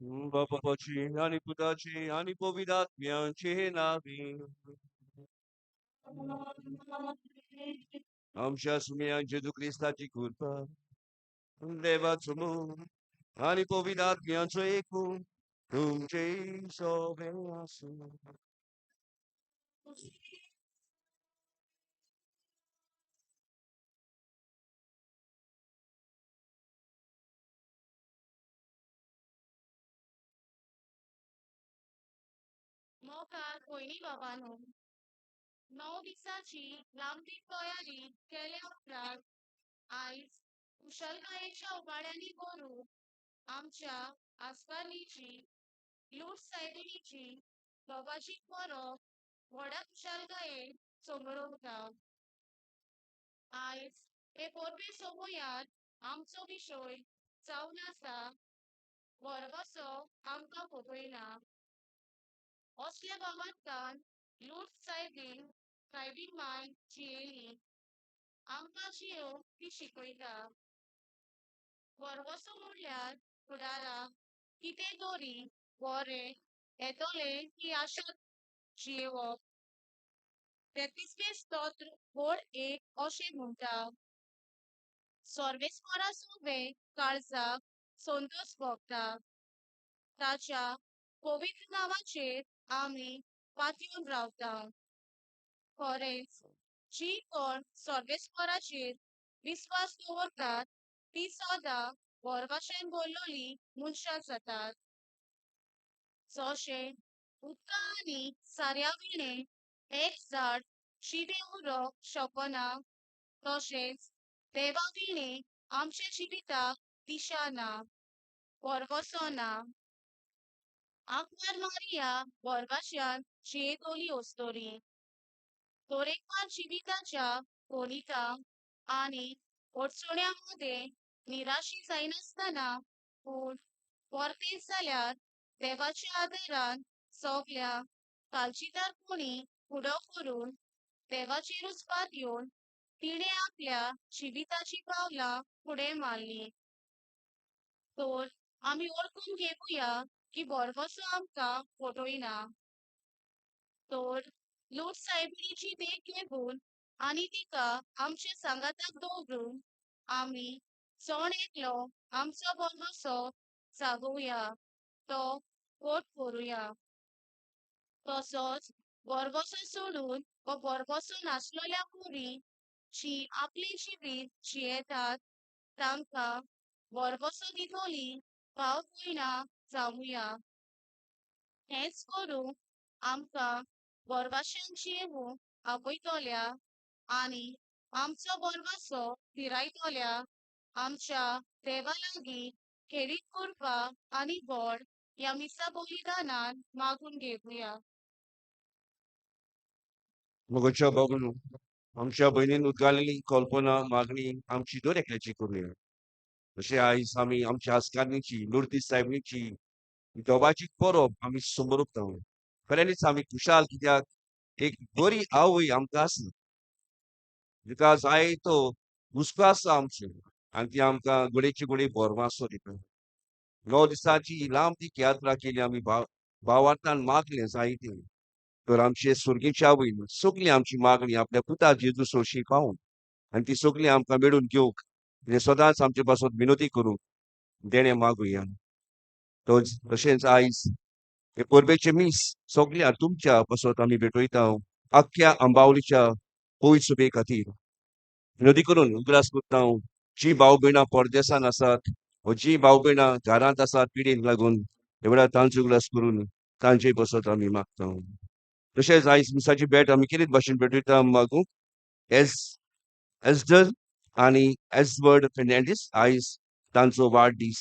बापाची आनी पुताची आनी पवित्र आत्म्याचे नांवी. आमच्या सुम्या जेजू क्रिस्ताची कृपा, देवाचो मोग आनी पवित्र आत्म्याचो एकूण तुमचे सोबे आसूं. मोगाळ भयणी बाबांनो, 9 दिसांची लांबी तयारी केल्या उपरांत आयज कुशलकायेच्या उमाळ्यांनी भरून आमच्या आस्कारनीची लूट सायबिणीची दोगाची परब व्हडा कुशलकायेन समरोवता. आयज हे परबे समयार आमचो विशय जावन आसा भरवसो आमकां फटयना. असल्या बाबांतल्यान लूट सायबीण सायबीण माय जियेली आमकां जियो ती शिकयता. भरवसो म्हणल्यार फुडाराक कितें तरी बरें येतलें ही आशा जियेवप. 33वें स्तोत्र व्हड 1 अशें म्हणटा, सर्वेस्परा सोबे काळजाक संतोष भोगता, ताच्या पवित्र नांवाचेर आमी पातयेवन रावता. खरेंच जी कोण सर्वेस्पराचेर विस्वास दवरतात ती सदां भरवशान भरलेली मनशां जातात. जशें उदका आनी साऱ्या विणें एक झाड जिवें उरोंक शकना, तशेंच देवा विणें आमच्या जिविताक दिशा ना, भरवसो ना. आंकवार मारिया भरवशान जियेतली अस्तुरी. तरेकवार जिविताच्या गणितां आनी अडचण्यां मदें निराशी जायनासतना पूण परतेच जाल्यार देवाच्या आदारान सगल्या काळजीदारपणी फुडो करून देवाचेरूच पातयेवन तिणें आपल्या जिविताचीं पावलां फुडें मारलीं. तर आमी वळखून घेवया की भरवसो आमकां फटयना. तर लूट सायबिणीची देख घेवन आनी तिका आमच्या सांगाताक दवरून आमी जण एकलो आमचो भरवसो जागोवया, तो घट करुया. तसोच भरवसो सोडून वा भरवसो नासलेल्या वरी जी आपलें जिवीत जियेतात तांकां भरवसो दितली भाव भयणां जावया. हेंच करूंक आमकां भरवशान जियेवंक आपयतल्या आनी आमचो भरवसो थिरायतल्या आमच्या देवा लागीं खेरीत कृपा आनी बळ ह्या मिसा बलिदानान मागून घेवया. मोगाच्या बाबांनो, आमच्या भयणीन उद्गारलेली कल्पना मागणी आमची दर एकल्याची करुया. तशें आयज आमी आमच्या आस्कारनीची लुर्दी सायबिणीची देवाची परब आमी समोर उरता. खऱ्यांनीच आमी खुशाल कित्याक एक बरी आवय आमकां आसा, जिका जाय तो हुस्को आसा आमचो आनी ती आमकां घडयेची घडये भरवासो दिता. 9 दिसांची लांब ती यात्रा केली आमी भावार्थान मागलें जायतें. तर आमचे सुर्गीच्या आवयन सगळी आमची मागणी आपल्या पुता जेजू सोशी पावून आनी ती सगळी आमकां मेळून घेवंक तिणें सदांच आमचे पासत विनोती करूंक देणें मागुया. तशेंच आयज हे परबेचें मीस सगळ्या तुमच्या पासत आमी भेटयता आख्ख्या आंबावलीच्या पयस सुबे खातीर. विनोदी करून उगडास करता जी भाव भयणां परदेसान आसात व जी भाव भयणां घरांत आसात पिडेक लागून हे वेळार तांचो उगडास करून तांचे पासत आमी मागता. तशेंच आयज मिसाची भेट आमी कितें भाशेन भेटयता मागूंक एसडर आनी एसवर्ड फेर्नांडीस आयज तांचो वाडदीस.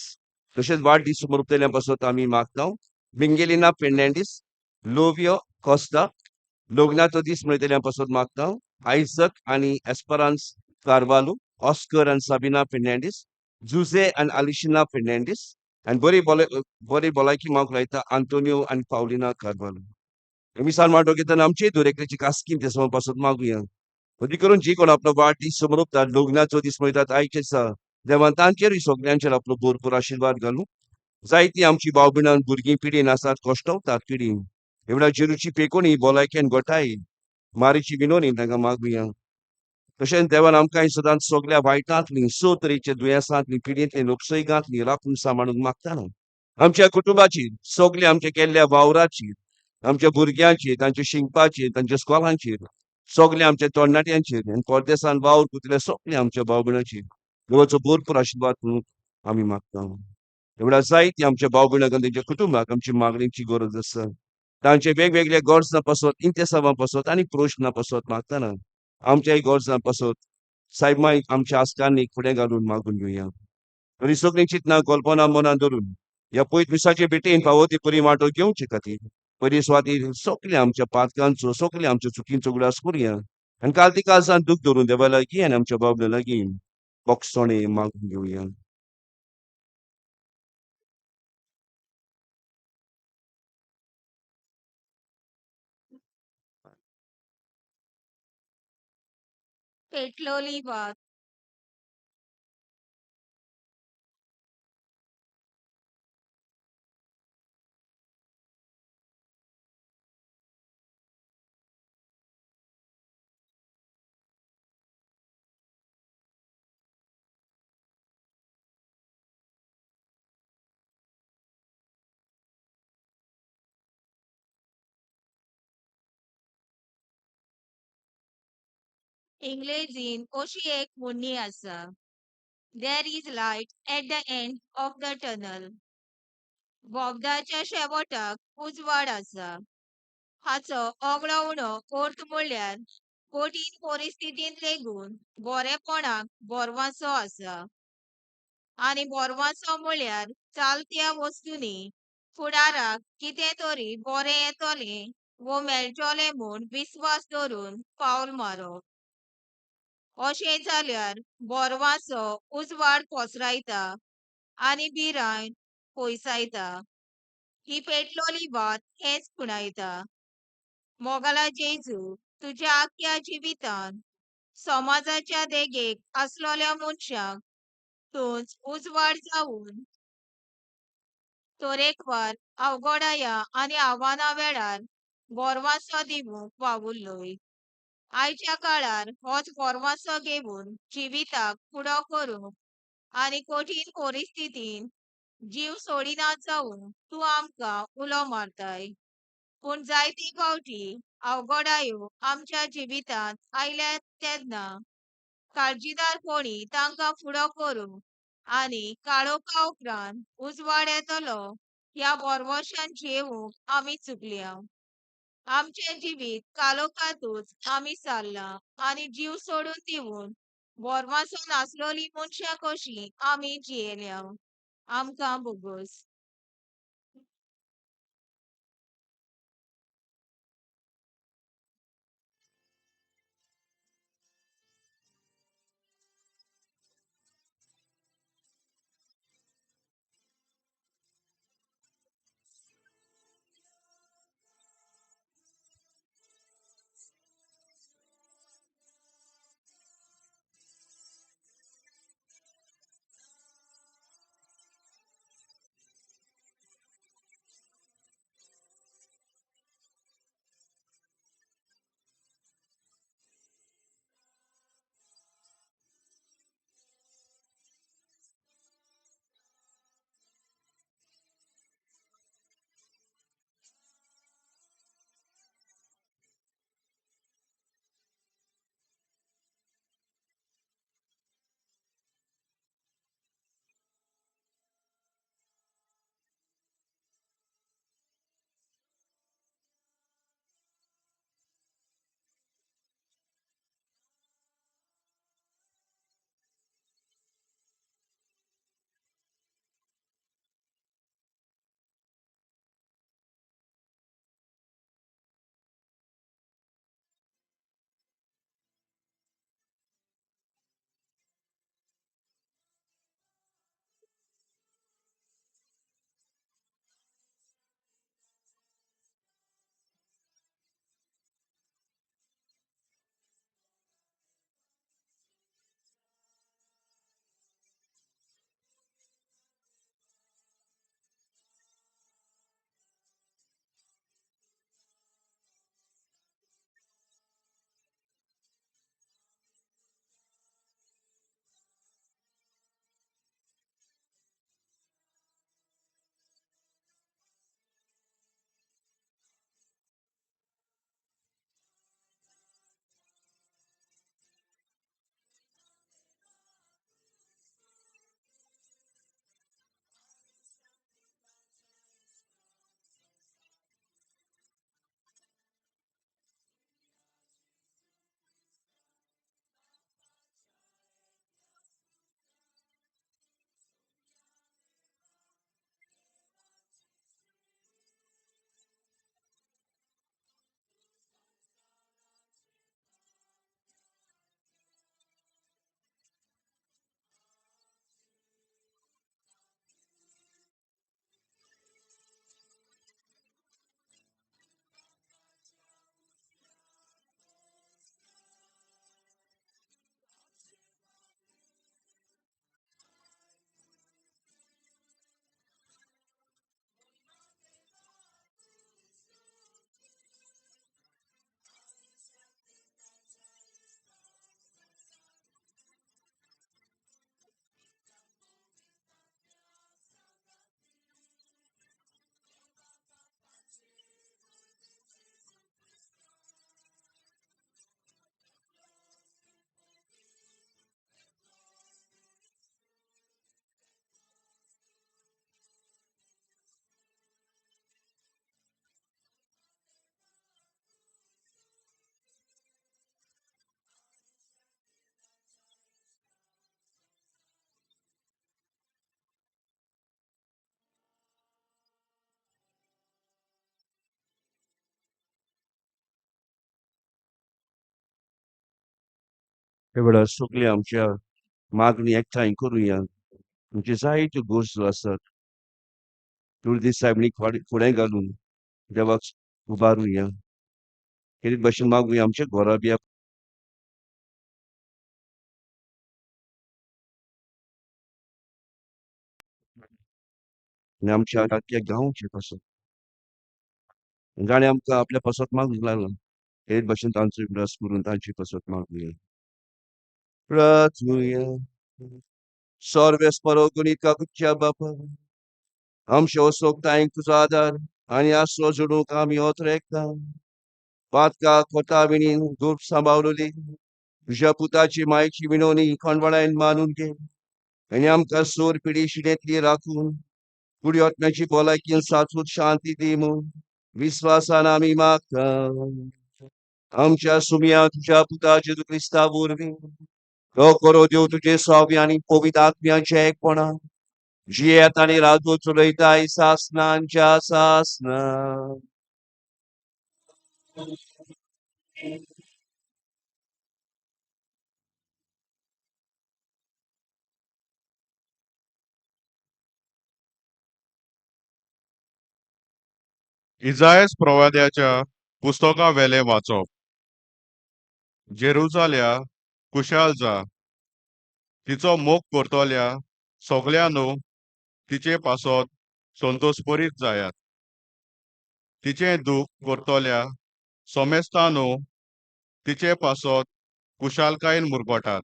तशेंच वाडदीस समोर पासत आमी मागता मिंगेलिना फेर्नांडीस, लोवियो कोस्ता, लग्नाचो दीस मनयतल्या पासत मागता आयजक आनी एस्परांस कार्वालो, ऑस्कर आनी साबिना फेर्नांडीस, जुझे आनी आलिशिना फेर्नांडीस आनी बरी भलायकी मागूंक लायता आंतोनियो आनी पावलिना कार्वालो. मिसाल मांडो घेतना आमचे दरेकल्याची कास्कीन ते समोर पासत मागुया. अदी करून जी कोण आपलो वाडदीस समोर लग्नाचो दीस मनयतात आयचे दिसा देवान तांचेरूय सगळ्यांचेर आपलो भरपूर आशिर्वाद घालूं. जायतीं आमची भाव भयणां भुरगीं पिडीन आसात, कश्टवतात पिडीन. एवढ्या जेरूची पेकोणी भलायकेन गोठाय मारीची विनोनी तांकां मागुया. तशेंच देवान आमकां सदांच सगल्या वायटांतली स तरेच्या दुयेंसांतली पिडींतली लोकसैगांतली राखून सांबाळूंक मागताना. आमच्या कुटुंबाची सगळी आमच्या केल्ल्या वावराची, आमच्या भुरग्यांची, तांच्या शिकपाची, तांच्या स्कॉलांचेर, सगळे आमच्या तरणाट्यांचेर आनी परदेसान वावर करतले सगळे आमच्या भाव भयणांचेर देवाचो भरपूर आशिर्वाद म्हणून आमी मागता. एवढ्या जायती आमच्या भाव भयणांक आनी तेंच्या कुटुंबाक आमची मागणीची गरज आसा. तांचे वेगवेगळे गरजां पासत, इंतेसांवां पासत आनी प्रश्नां पासत मागतना आमच्याय गरजां पासत सायब मायक आमच्या आसकांनी फुडें घालून मागून घेवया. तरी सगळीं चिंतनां कल्पना मनां धरून ह्या पयत मिसाचे भेटेन फावो ती बरी वांटो घेवचे खातीर पयली सुवातीर सगळ्या आमच्या पातकांचो, सगळ्या आमच्या चुकींचो उगडास करुया आनी काल काळजान दूख धरून देवा लागीं आनी आमच्या बाबल्या लागीं बोगसणे मागून घेवया. पेटलोली वात. इंग्लेजीन अशी एक म्हणी आसा, there is light at the end of the tunnel. बोगदाच्या शेवटाक उजवाड आसा. हाचो ओगळो उणो अर्थ म्हणल्यार कठीण परिस्थितींत लेगून बरेपणाक बोरवासो आसा. आनी बोरवासो म्हणल्यार चालत्या वस्तूंनी फुडाराक कितें तरी बरें येतलें वो मेळटलें म्हूण विस्वास धरून पावल मारप. अशें जाल्यार बोरवासो उजवाड पसरायता आनी भिरांत पयसायता. ही पेटलोली वात हेंच खुणायता. मोगाला जेजू, तुज्या आख्ख्या जिवितांत समाजाच्या देगेक आसलेल्या मनशांक तूंच उजवाड जावन तरेकवार अवघडाया आनी आव्हानां वेळार बोरवासो दिवंक वावुरलोय. आयच्या काळार होच बोरवासो घेवन जिविताक फुडो करूंक आनी कठीण परिस्थितींत जीव सोडिना जावंक तूं आमकां उलो मारताय. पूण जायते फावटी अवघडायो आमच्या जिवितांत आयल्यात तेन्ना काळजीदारपणी तांकां फुडो करूंक आनी काळोखा उपरांत उजवाड येतलो ह्या बोरवशान जियेवंक आमी चुकल्या. आमचें जिवीत काळोखांतूच आमी सारलां आनी जीव सोडून दिवन बोरवासो नासलोली मनशां कशीं आमी जियेल्या. आमकां बोगोस. हे वेळार सगळी आमच्या मागणी एकठांय करुया. तुमचे जायत्यो गरजो आसात. दुर्दी सायबणी फुडें घालून देवाक उबारुया. हेच भशेन मागुया आमच्या घोराब्या आनी आमच्या आख्ख्या गांवचे पासत. जाणें आमकां आपल्या पासत मागूंक लागलां हेच भशेन तांचो उगडास करून तांचे पासत मागुया. प्रार्थुया. सर्वेस्परो गणित काकुच्या बापा, आमच्या वसोक तुजो आदार आनी आसरो जोडूंक आमी ओतरेकता. पातका खोता विणीन दूप सांबावलोली तुज्या पुताची मायची विनवणी खंडवळायन मानून घे आनी आमकां सोर पिडी शिणेंतली राखून कुडी आत्म्याची भलायकी साचूत शांती दी म्हूण विस्वासान आमी मागता. आमच्या सुमया तुज्या पुता जेजू क्रिस्ता वरवीं तो करो देव तुजे स्वामी आनी पवित्र आत्म्याचें एकपणा जियेत आनी राजू चलयताय सासनांच्या सासना. इजायस प्रवाद्याच्या पुस्तका वेलें वाचप. जेरुजाल्या कुशाल जा, तिचो मोग करतल्या सगळ्यांनो तिचे पासत संतोषभरीत जायात. तिचें दूख करतल्या समेस्तांनो तिचे पासत कुशालकायेन मुरगोटात.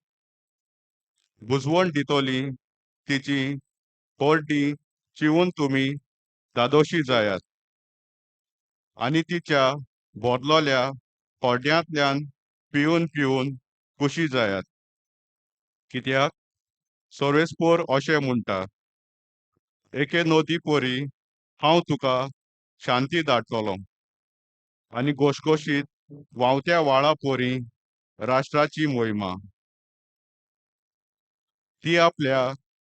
बुजवण दितली तिची होर्डी चिवून तुमी धादोशी जायात आनी तिच्या बदलोल्या होड्यांतल्यान पिवन पिवन खुशी जायात. कित्याक सर्वेस्पोर अशें म्हणटा, एके नदी परी हांव तुका शांती धाडटलो आनी घोशघोशीत व्हांवत्या व्हाळा परी राष्ट्राची मोहिमा. ती आपल्या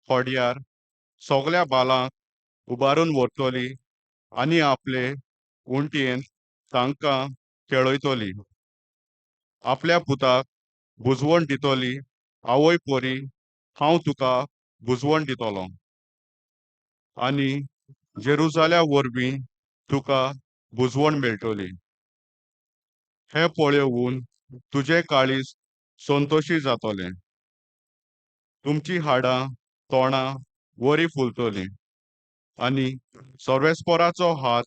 होड्यार सगळ्या बालांक उबारून व्हरतली आनी आपले उंटयेन तांकां खेळयतली. आपल्या पुताक बुजवण दितली, आवय परी हांव तुका बुजवण दितलो आनी जेरुजाल्या वरवीं तुका बुजवण मेळटली. हें पळोवन तुजें काळीज संतोशी जातलें. तुमची हाडां तोंडां वरी फुलतलीं आनी सर्वेस्पोराचो हात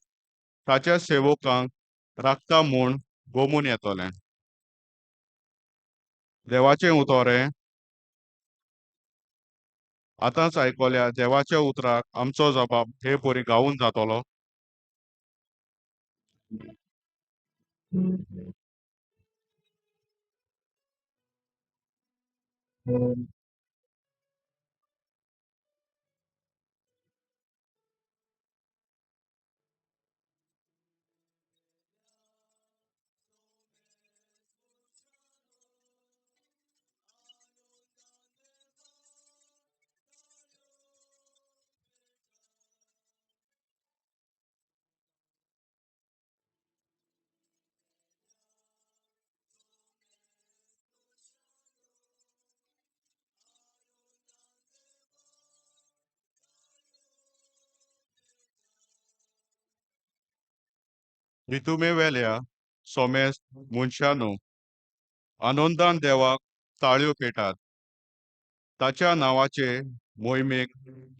ताच्या सेवकांक राखता म्हूण गोमून येतलें. देवाचें उतर हें आतांच आयकल्या देवाच्या उतराक आमचो जबाब हे परी गावून जातलो. रितुमेवेल्या सोमेस्त मनशांनो, आनंदान देवाक ताळयो पेटात. ताच्या नांवाचे मोहिमेक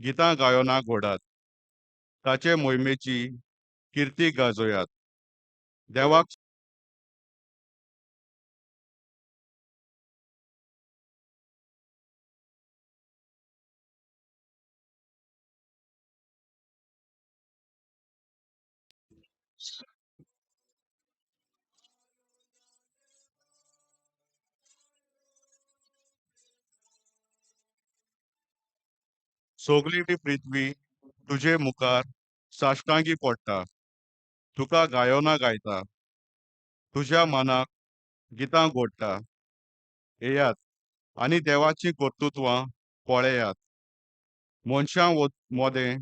गितां गायनां घोडात. ताचे मोहिमेची किर्ती गाजयात. देवाक सगळी पृथ्वी तुजे मुखार साश्टांगी पडटा. तुका गायनां गायता, तुज्या मनाक गितां घोडटा. येयात आनी देवाचीं कर्तृत्वां पळयात. मनशां मदें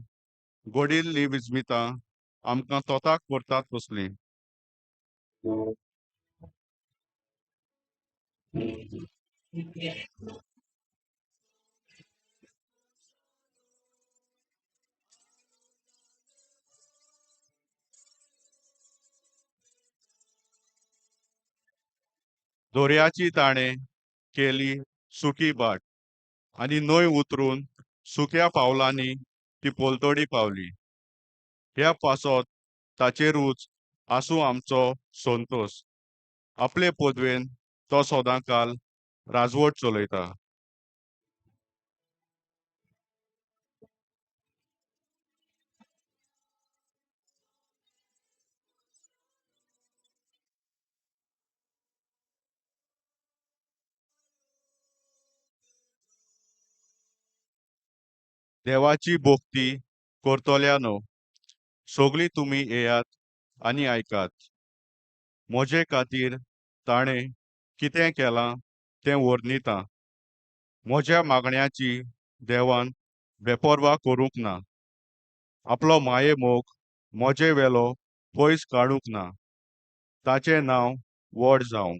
घडिल्लीं विस्मितां आमकां तोताक करतात तसलीं. दर्याची ताणें केली सुकी बाट आनी न्हंय उतरून सुक्या पावलांनी ती पलतडी पावली. ह्या पासत ताचेरूच आसूं आमचो संतोश. आपले पदवेन तो सदांकाल राजवट चलयता. देवाची भक्ती करतल्यानो, सगळीं तुमी येयात आनी आयकात. म्हजे खातीर ताणें कितें केलां तें वर्णिता. म्हज्या मागण्याची देवान बेपर्वा करूंक ना. आपलो माये मोग म्हजे वेलो पयस काडूंक ना. ताचें नांव व्हड जावं.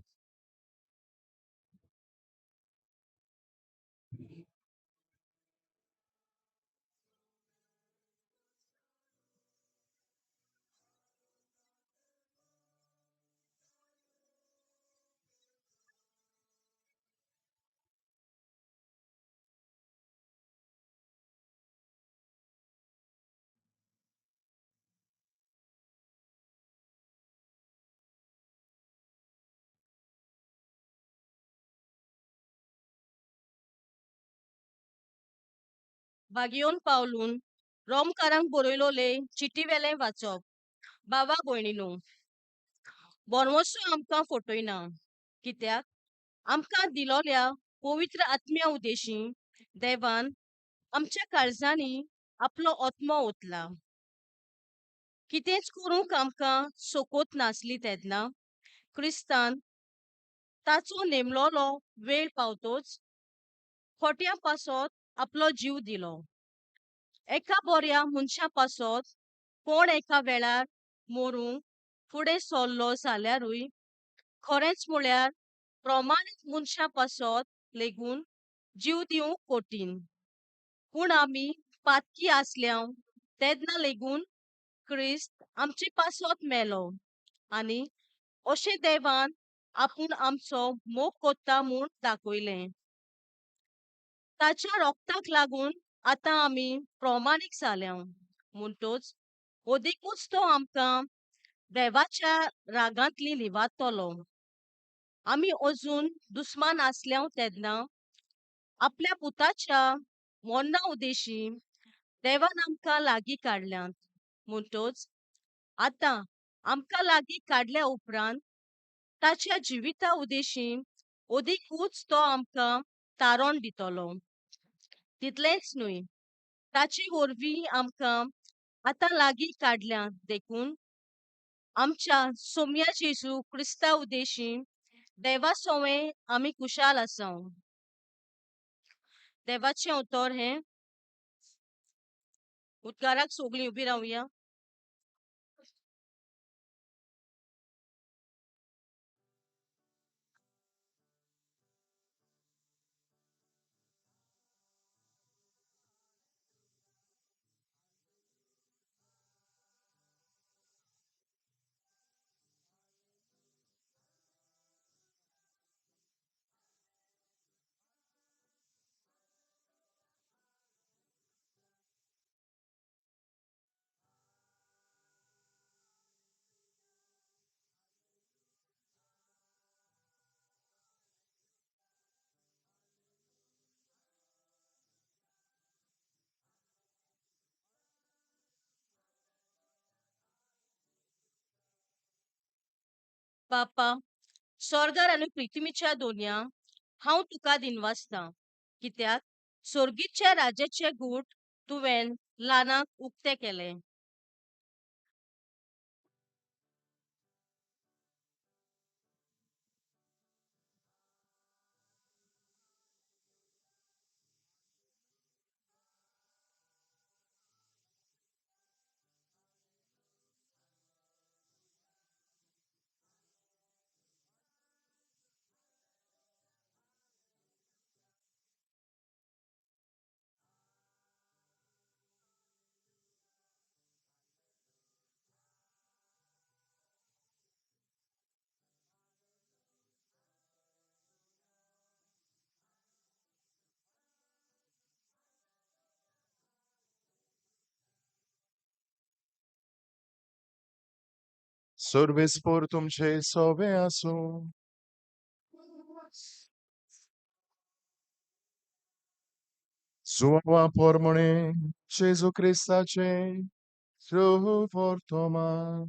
बागियोन पावलून रोमकारांक बरयलोले चिटीवेलें वाचप. बाबा भयणीनो, बोरवंसो आमकां फटयना, कित्याक आमकां दिलोल्या पवित्र आत्म्या उदेशी देवान आमच्या काळजांनी आपलो आत्मो ओतला. कितेंच करूंक आमकां सोकोत नासली तेन्ना क्रिस्तान ताचो नेमलोलो वेळ पावतोच खोट्या पासत आपलो जीव दिलो. एका बऱ्या मनशा पासत कोण एका वेळार मरूंक फुडें सरलो जाल्यारूय खरेंच म्हळ्यार प्रमाणीत मनशा पासत लेगून जीव दिवंक कठीण. पूण आमी पातकी आसल्या तेन्ना लेगून क्रिस्त आमचे पासत मेलो आनी अशें देवान आपूण आमचो मोग कोत्ता म्हूण दाखयलें. ताच्या रोगताक लागून आतां आमी प्रमाणीक जाल्या. म्हणटोच अदिकूच तो आमकां देवाच्या रागांतली लिवातलो. आमी अजून दुस्मान आसल्या तेन्ना आपल्या पुताच्या मरणा उदेशी देवान आमकां लागीं काडल्यात. म्हणटोच आतां आमकां लागीं काडल्या उपरांत ताच्या जिविता उदेशी अदिकूच तो आमकां तारण दितलो. तितलेंच न्हय, ताचे वरवीं आमकां आतां लागीं काडल्या देखून आमच्या सोम्या जेजू क्रिस्ता उदेशी देवा सोवें आमी खुशाल आसा. देवाचें उतर हें. उदकाराक सगळीं उबी रावया. बापा, स्वर्गार आनी पृथ्वीच्या दोनया हांव तुका दिनवासता, कित्याक सोर्गीच्या राज्याचे गूट तुवें ल्हानाक उक्ते केले. सर्वेस्पोर तुमचे सोबे आसूं. जुआंवा पोरमणे जेजू क्रिस्ताचे शुभवर्तमान.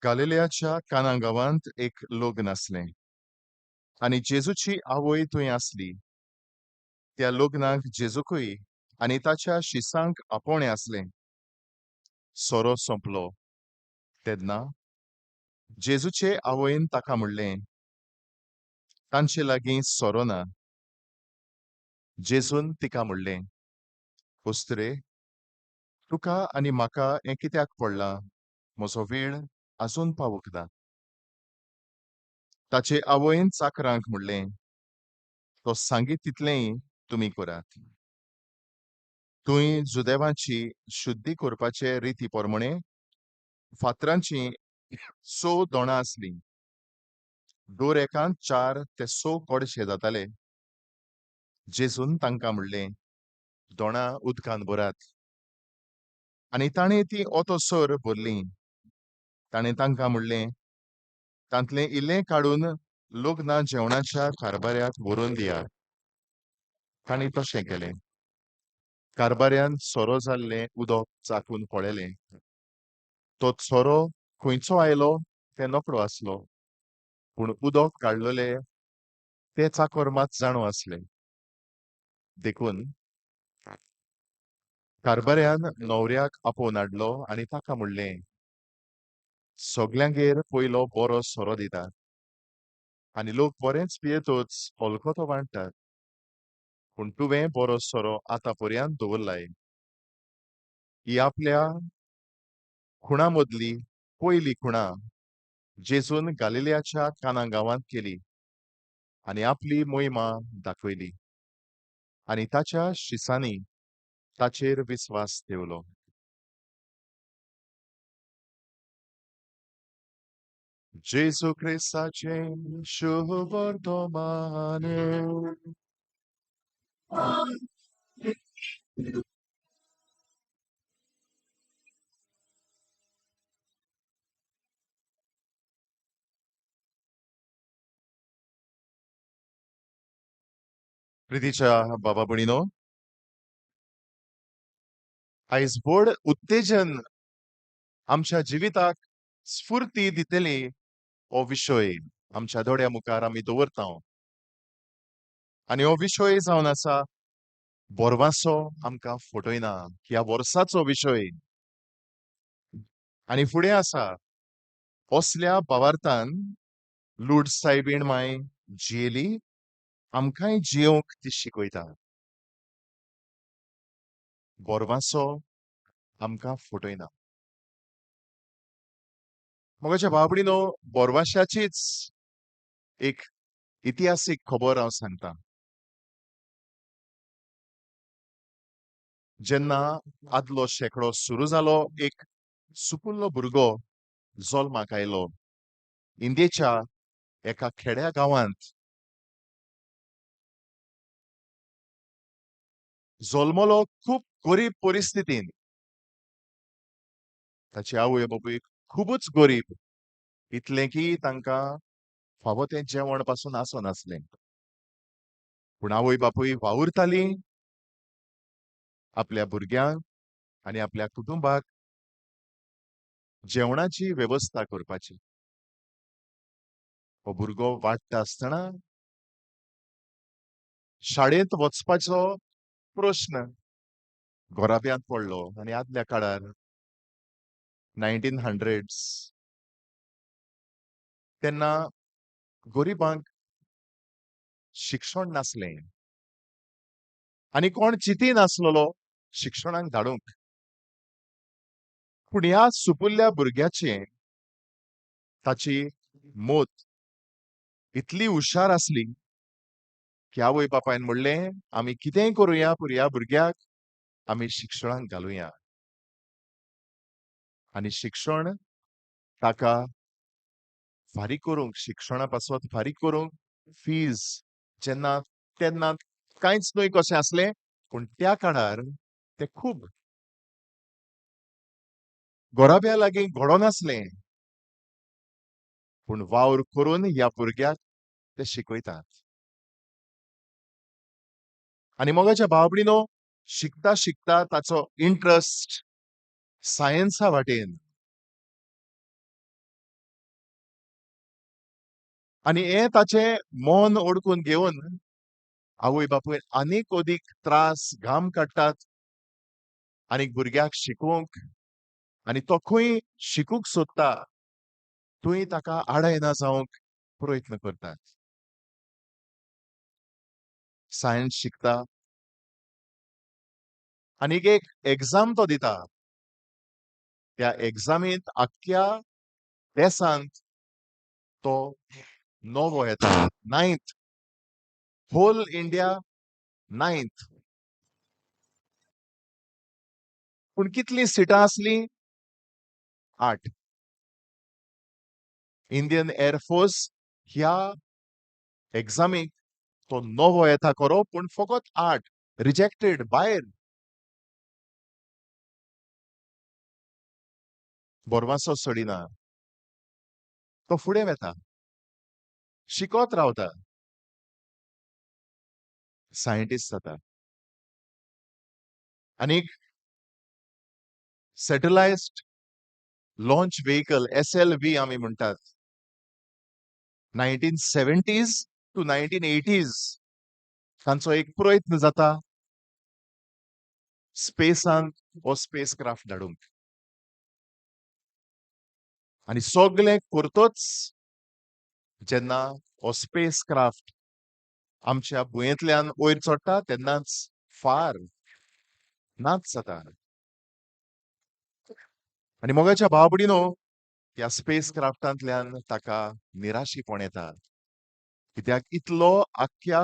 गालिलियाच्या काना गांवांत एक लग्न आसलें आनी जेजूची आवय थंय आसली. त्या लग्नाक जेजूकय आनी ताच्या शिसांक आपोवणें आसलें. सोरो सोंपलो तेन्ना जेजूचे आवयन ताका म्हणलें, तांचे लागीं सोरो ना. जेजून तिका म्हणलें, अस्तुरे, तुका आनी म्हाका हें कित्याक पडलां? म्हजो वेळ आजून पावूंक ना. ताचे आवयन चाकरांक म्हणलें, तो सांगीत तितलेंय तुमी करात. थंय जुदेवांची शुद्धी करपाचे रिती प्रमाणे फातरांचीं 6 दोणां आसलीं. दर एकांत 4 ते 6 कडशे जाताले. जेजून तांकां म्हणलें, दोणां उदकान भरात. आनी ताणें तीं ओतोसर भरलीं. ताणें तांकां म्हणलें, तांतलें इल्लें काडून लग्ना जेवणाच्या कारभाऱ्याक व्हरून दियात. तांणी तशें केलें. कारभाऱ्यान सोरो जाल्लें उदक चाखून पळयलें. तो सोरो खंयचो आयलो तें नकळो आसलो, पूण उदक काडलेले ते चाकर मात जाणो आसले. देखून कारभाऱ्यान न्हवऱ्याक आपोवन हाडलो आनी ताका म्हणलें, सगल्यांगेर पयलो बरो सोरो दितात आनी लोक बरेंच पियेतच हलको वांट्टात, पूण तुवें बरो सोरो आतां पर्यंत दवरलाय. ही आपल्या खुणा मदली पयली खुणा जेजून गालिलियाच्या काना गांवांत केली आनी आपली मोहिमा दाखयली आनी ताच्या शिसांनी ताचेर विस्वास ठेवलो. जेजू क्रिस्ताचे शुभवर्तमान. प्रितीच्या बाबा भयणीनो, आयज व्हड उत्तेजन आमच्या जिविताक स्फूर्ती दितली हो विशय आमच्या दोळ्या मुखार आमी दवरता. आनी हो विशय जावन आसा बोरवासो आमकां फटयना, ह्या वर्साचो विशय. आनी फुडें आसा असल्या भावार्थान लूड सायबीण माय जियेली, आमकांय जियोंक ती शिकयता. बोरवासो आमकां फटयना. मोगाच्या भाव भयणीनो, बोरवाशाचीच एक इतिहासीक खबर हांव सांगता. जेन्ना आदलो शेंकडो सुरू जालो, एक सुपुल्लो भुरगो जल्माक आयलो इंडियेच्या एका खेड्या गांवांत. जल्मलो खूब गरीब परिस्थितीन. ताची आवय बापूय खुबूच गरीब, इतलें की तांकां फावो तें जेवण पासून आसनासलें. पूण आवय बापूय वावुरताली आपल्या भुरग्यांक आनी आपल्या कुटुंबाक जेवणाची वेवस्था करपाची. हो भुरगो वाडटा आसतना शाळेंत वचपाचो प्रश्न घराब्यांत पडलो. आनी आदल्या काळार 1900s तेन्ना गरिबांक शिक्षण नासलें आनी कोण चिंती नासलेलो शिक्षणाक धाडूंक. पूण ह्या सुपुल्ल्या भुरग्याचें ताची मत इतली हुशार आसली की आवय बापायन म्हणलें, आमी कितेंय करुया पूण ह्या भुरग्याक आमी शिक्षणाक घालुया. आनी शिक्षण ताका फारीक करूंक, शिक्षणा पासत फारीक करूंक फीज जेन्ना तेन्ना कांयच न्हय कशें आसलें, पूण त्या काळार ते खूब गोराब्या लागीं घडोनासलें, पूण वावर करून ह्या भुरग्याक ते शिकयतात. आनी मोगाच्या भाव भयणीनो, शिकता शिकता ताचो इंट्रस्ट सायन्सा वाटेन, आनी हें ताचें मन ओडकून घेवन आवय बापूय आनीक अदीक त्रास घाम काडटात आनी भुरग्याक शिकोवंक, आनी तो खंय शिकूंक सोदता थंय ताका आडायना जावंक प्रयत्न करतात. सायन्स शिकता आनी एक एग्जाम तो दिता. त्या एग्जामींत आख्ख्या देशांत तो नवो येता, 9th, whole India 9th. पूण कितलीं सिटां आसलीं? 8. इंडियन एअरफोर्स ह्या एग्जामीक तो नवो येता खरो, पूण फकत 8 रिजेक्टेड, भायर. बोरवासो सोडिना, तो फुडें वता, शिकत रावता, सायंटिस्ट जाता. आनी सॅटलायट लॉन्च व्हेकल SLV आमी म्हणटात, 1970s to 1980s तांचो एक प्रयत्न जाता स्पेसांत हो स्पेस क्राफ्ट धाडूंक. आनी सगळें करतच जेन्ना हो स्पेस क्राफ्ट आमच्या भुंयेंतल्यान वयर चडटा तेन्नाच फार नाच जाता. आनी मोगाच्या भाव भयणीनो, त्या स्पेस क्राफ्टांतल्यान ताका निराशीपण येता, कित्याक इतलो आख्ख्या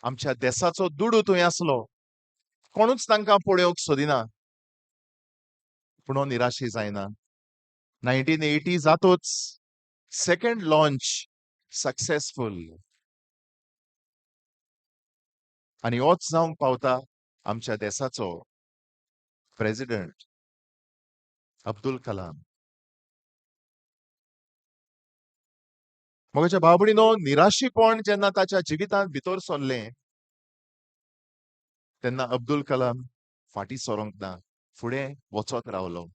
आमच्या देसाचो दुडू थंय आसलो, कोणूच तांकां पळोवंक सोदिना. पूण हो निराशी जायना. 1980 जातोच सेकंड लॉन्च सक्सेसफूल, आनी होच जावंक पावता आमच्या देसाचो प्रेसिडेंट अब्दुल कलाम. मोगाच्या भाव भयणीनो, निराशीपण जेन्ना ताच्या जिवितांत भितर सरलें तेन्ना अब्दुल कलाम फाटीं सरोंक ना, फुडें वचत रावलो.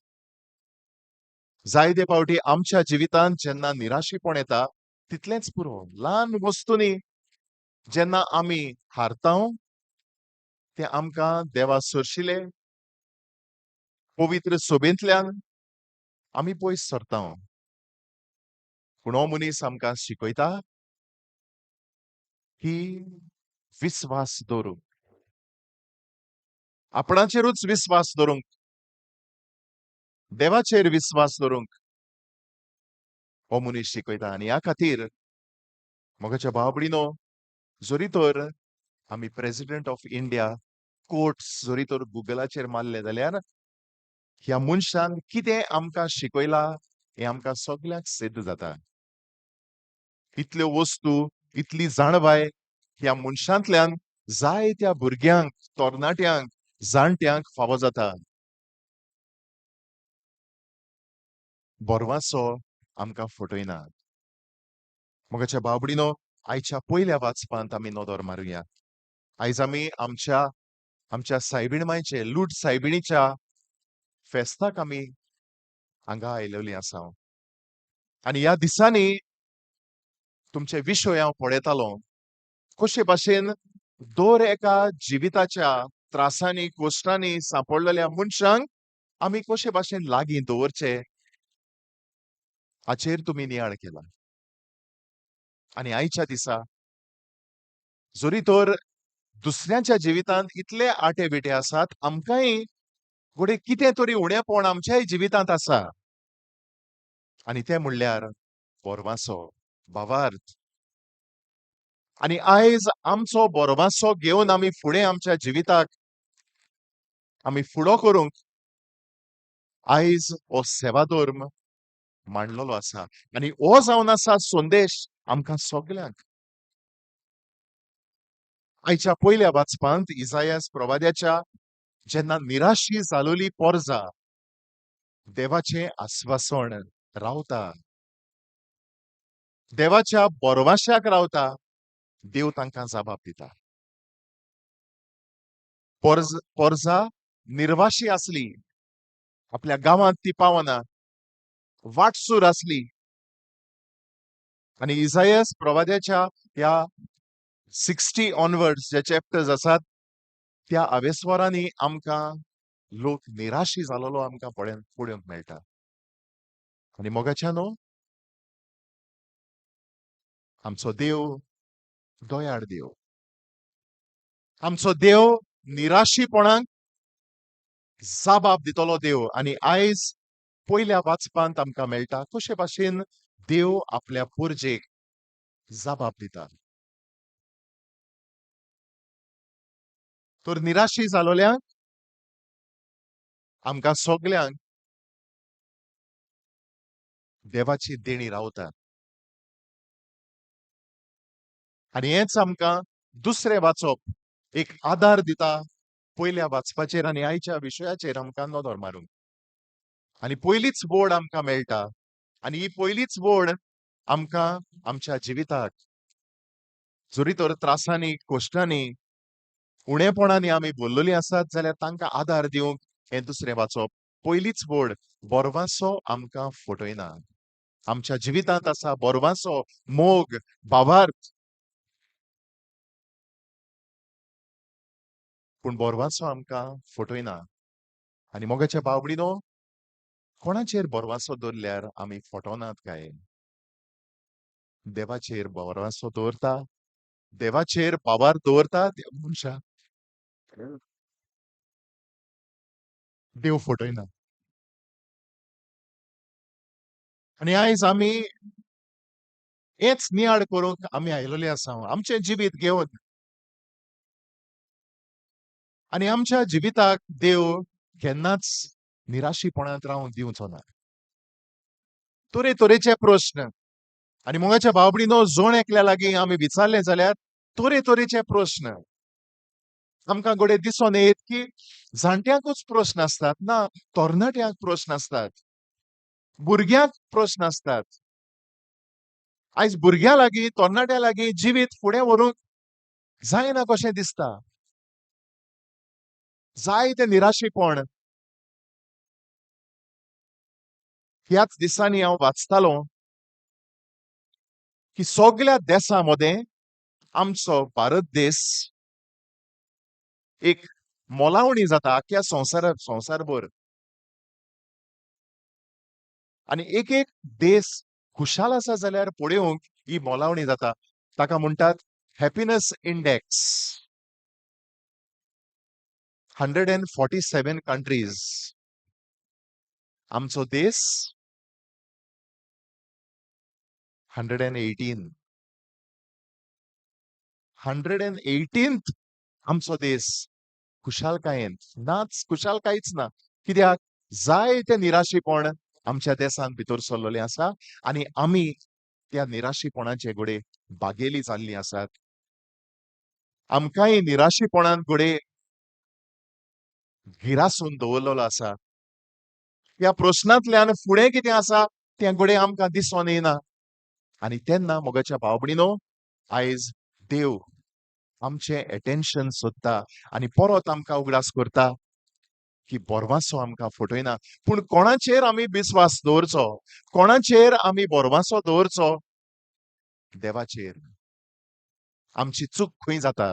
जायते फावटी आमच्या जिवितांत जेन्ना निराशीपण येता तितलेंच पुरो, ल्हान वस्तूंनी जेन्ना आमी हारता तें आमकां देवा सरशिले पवित्र सोबेंतल्यान आमी पयस सरता. पूण हो मनीस आमकां शिकयता की विस्वास दवरूंक, आपणाचेरूच विस्वास दवरूंक, देवाचेर विस्वास दवरूंक हो मनीस शिकयता. आनी ह्या खातीर मोगाच्या भाव भयणीनो, जरी तर आमी प्रेसिडेंट ऑफ इंडिया कोट्स जरी तर गुगलाचेर मारले जाल्यार ह्या मनशान कितें आमकां शिकयला हें आमकां सगळ्यांक सिद्ध जाता. इतल्यो वस्तू, इतली जाणवाय ह्या मनशांतल्यान जायत्या भुरग्यांक, तरणाट्यांक, जाणट्यांक फावो जाता. बोरवासो आमकां फटयना. मोगाच्या भाव भयणीनो, आयच्या पयल्या वाचपांत आमी नदर मारुया. आयज आमी आमच्या आमच्या सायबीण मायचे लूट सायबिणीच्या फेस्ताक आमी हांगा आयलेली आसा. आनी ह्या दिसांनी तुमचे विशय हांव पळयतालो, कशे भाशेन दर एका जिविताच्या त्रासांनी कश्टांनी सांपडलेल्या मनशांक आमी कशे भाशेन लागीं दवरचे हाचेर तुमी नियाळ केला. आनी आयच्या दिसा जरी तर दुसऱ्यांच्या जिवितांत इतले आटे बिटे आसात, आमकांय घडये कितें तरी उणेपण आमच्याय जिवितांत आसा, आनी तें म्हणल्यार बोरवासो, भावार्थ. आनी आयज आमचो बोरवासो घेवन आमी फुडें आमच्या जिविताक आमी फुडो करूंक आयज हो सेवाधर्म मांडलेलो आसा. आनी हो जावन आसा संदेश आमकां सगल्यांक. आयच्या पयल्या वाचपांत इजायास प्रवाद्याच्या जेन्ना निराशी जालोली पोरजा देवाचें आस्वासन रावता, देवाच्या बोरवाशाक रावता, देव तांकां जबाब दिता. पोरजा निर्वाशी आसली, आपल्या गांवांत ती पावना, वाटसूर आसली. आनी इजायस प्रवाद्याच्या ह्या 60 ऑनवर्ड्स जे चॅप्टर्स आसात त्या आवेस्वरांनी आमकां लोक निराशी जालोलो आमकां पळोवंक मेळटा. आनी मोगाच्यानो, आमचो देव दयाळ देव, आमचो देव निराशीपणाक जबाब दितलो देव. आनी आयज पयल्या वाचपांत आमकां मेळटा कशे भाशेन देव आपल्या पुर्जेक जबाब दिता. तर निराशी जालोल्यांक आमकां सगल्यांक देवाची देणी रावता. आनी हेंच आमकां दुसरें वाचप एक आदार दिता पयल्या वाचपाचेर आनी आयच्या विशयाचेर आमकां नदर मारूंक. आनी पयलीच बोर्ड आमकां मेळटा आनी ही पयलीच बोर्ड आमकां आमच्या जिविताक जरी तर त्रासांनी, कश्टांनी, उणेपणांनी आमी बोल्लोली आसात जाल्यार तांकां आदार दिवंक हें दुसरें वाचप. पयलीच बोर्ड बोरवासो आमकां फटयना. आमच्या जिवितांत आसा बोरवासो, मोग, भावार्थ, पूण बोरवासो आमकां फटयना. आनी मोगाच्या बावडीनो, कोणाचेर बोरवासो दवरल्यार आमी फटोनात काय? देवाचेर बोरवासो दवरता, देवाचेर भावार्थ दवरता मनशां देव फटयना. आनी आयज आमी हेच नियाळ करूंक आमी आयलेले आसा, आमचें जिवीत घेवन. आनी आमच्या जिविताक देव केन्नाच निराशीपणांत रावंक दिवचो ना. तरेतरेचे प्रस्न. आनी मोगाच्या भावभणीनो, जण एकल्या लागीं आमी विचारलें जाल्यार तरेतरेचे प्रस्न आमकां घडये दिसून येत की जाणट्यांकूच प्रस्न आसतात ना, तरणाट्यांक प्रस्न आसतात, भुरग्यांक प्रस्न आसतात. आयज भुरग्यां लागीं, तरणाट्यां लागीं जिवीत फुडें व्हरूंक जायना कशें दिसता. जायते निराशीपण. ह्याच दिसांनी हांव वाचतालो की सगल्या देसां मदें आमचो भारत देश एक मोलावणी जाता आख्या संवसारभर. आनी एक एक देश खुशाल आसा जाल्यार पळोवंक ही मोलावणी जाता. ताका म्हणटात हॅपिनस इंडेक्स. 147 कंट्रीज. आमचो देश 118, 118th आमचो देश खुशालकायेन नाच, खुशालकायच ना. कित्याक जायते निराशीपण आमच्या देशांत भितर सरलेलें आसा आनी आमी त्या निराशीपणाचे घडये बागेली जाल्ली आसात. आमकांय निराशीपणान घडये गिरासून दवरलेलो आसा. ह्या प्रस्नांतल्यान फुडें कितें आसा तें घडये आमकां दिसून येना. आनी तेन्ना मोगाच्या भावभणीनो, आयज देव आमचें एटेन्शन सोदता आनी परत आमकां उगडास करता की बोरवासो आमकां फटयना. पूण कोणाचेर आमी विस्वास दवरचो, कोणाचेर आमी बोरवासो दवरचो? देवाचेर. आमची चूक खंय जाता?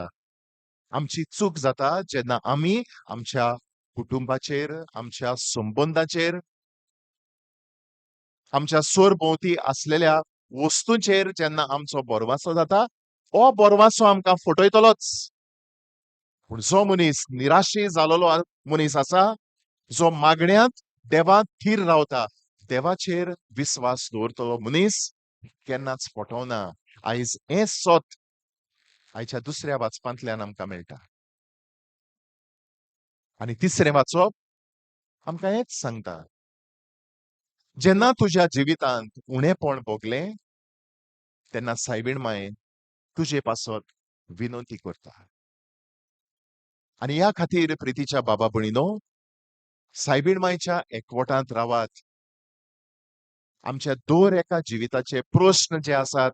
आमची चूक जाता जेन्ना आमी आमच्या कुटुंबाचेर, आमच्या संबंदाचेर, आमच्या सरभोंवती आसलेल्या वस्तूंचेर जेन्ना आमचो बोरवासो जाता, हो बोरवासो आमकां फटयतलोच. पूण जो मनीस निराशी जालोलो मनीस आसा, जो मागण्यांत देवांत थीर रावता, देवाचेर विस्वास दवरतलो मनीस केन्नाच फटवना. आयज हें सत आयच्या दुसऱ्या वाचपांतल्यान आमकां मेळटा. आनी तिसरें वाचप आमकां हेंच सांगता, जेन्ना तुज्या जिवितांत उणेपण भोगलें तेन्ना सायबीण माय तुजे पासत विनंती करता. आनी ह्या खातीर प्रितीच्या बाबा भयणीनो, सायबीण मायच्या एकवटांत रावात. आमच्या दर एका जिविताचे प्रस्न जे आसात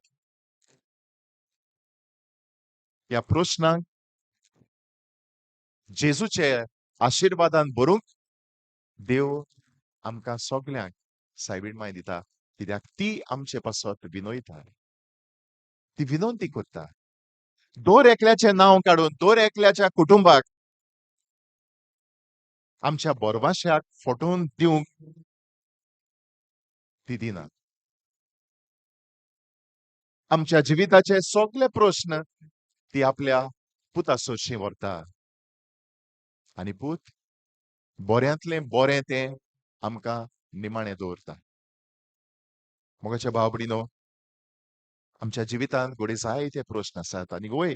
ह्या प्रस्नांक जेजूचे आशिर्वादान भरूंक देव आमकां सगल्यांक सायबीण माय दिता, कित्याक ती आमचे पासत विनयता, ती विनंती करता. दर एकल्याचें नांव काडून दर एकल्याच्या कुटुंबाक आमच्या बोरवाश्याक फटोवन दिवंक ती दिना. आमच्या जिविताचे सगळे प्रस्न ती आपल्या पुता सोरशी व्हरता आनी पूत बऱ्यांतलें बरें तें आमकां निमाणें दवरता. मोगाच्या भाव भयणीनो, आमच्या जिवितांत घडये जायते प्रस्न आसात आनी वय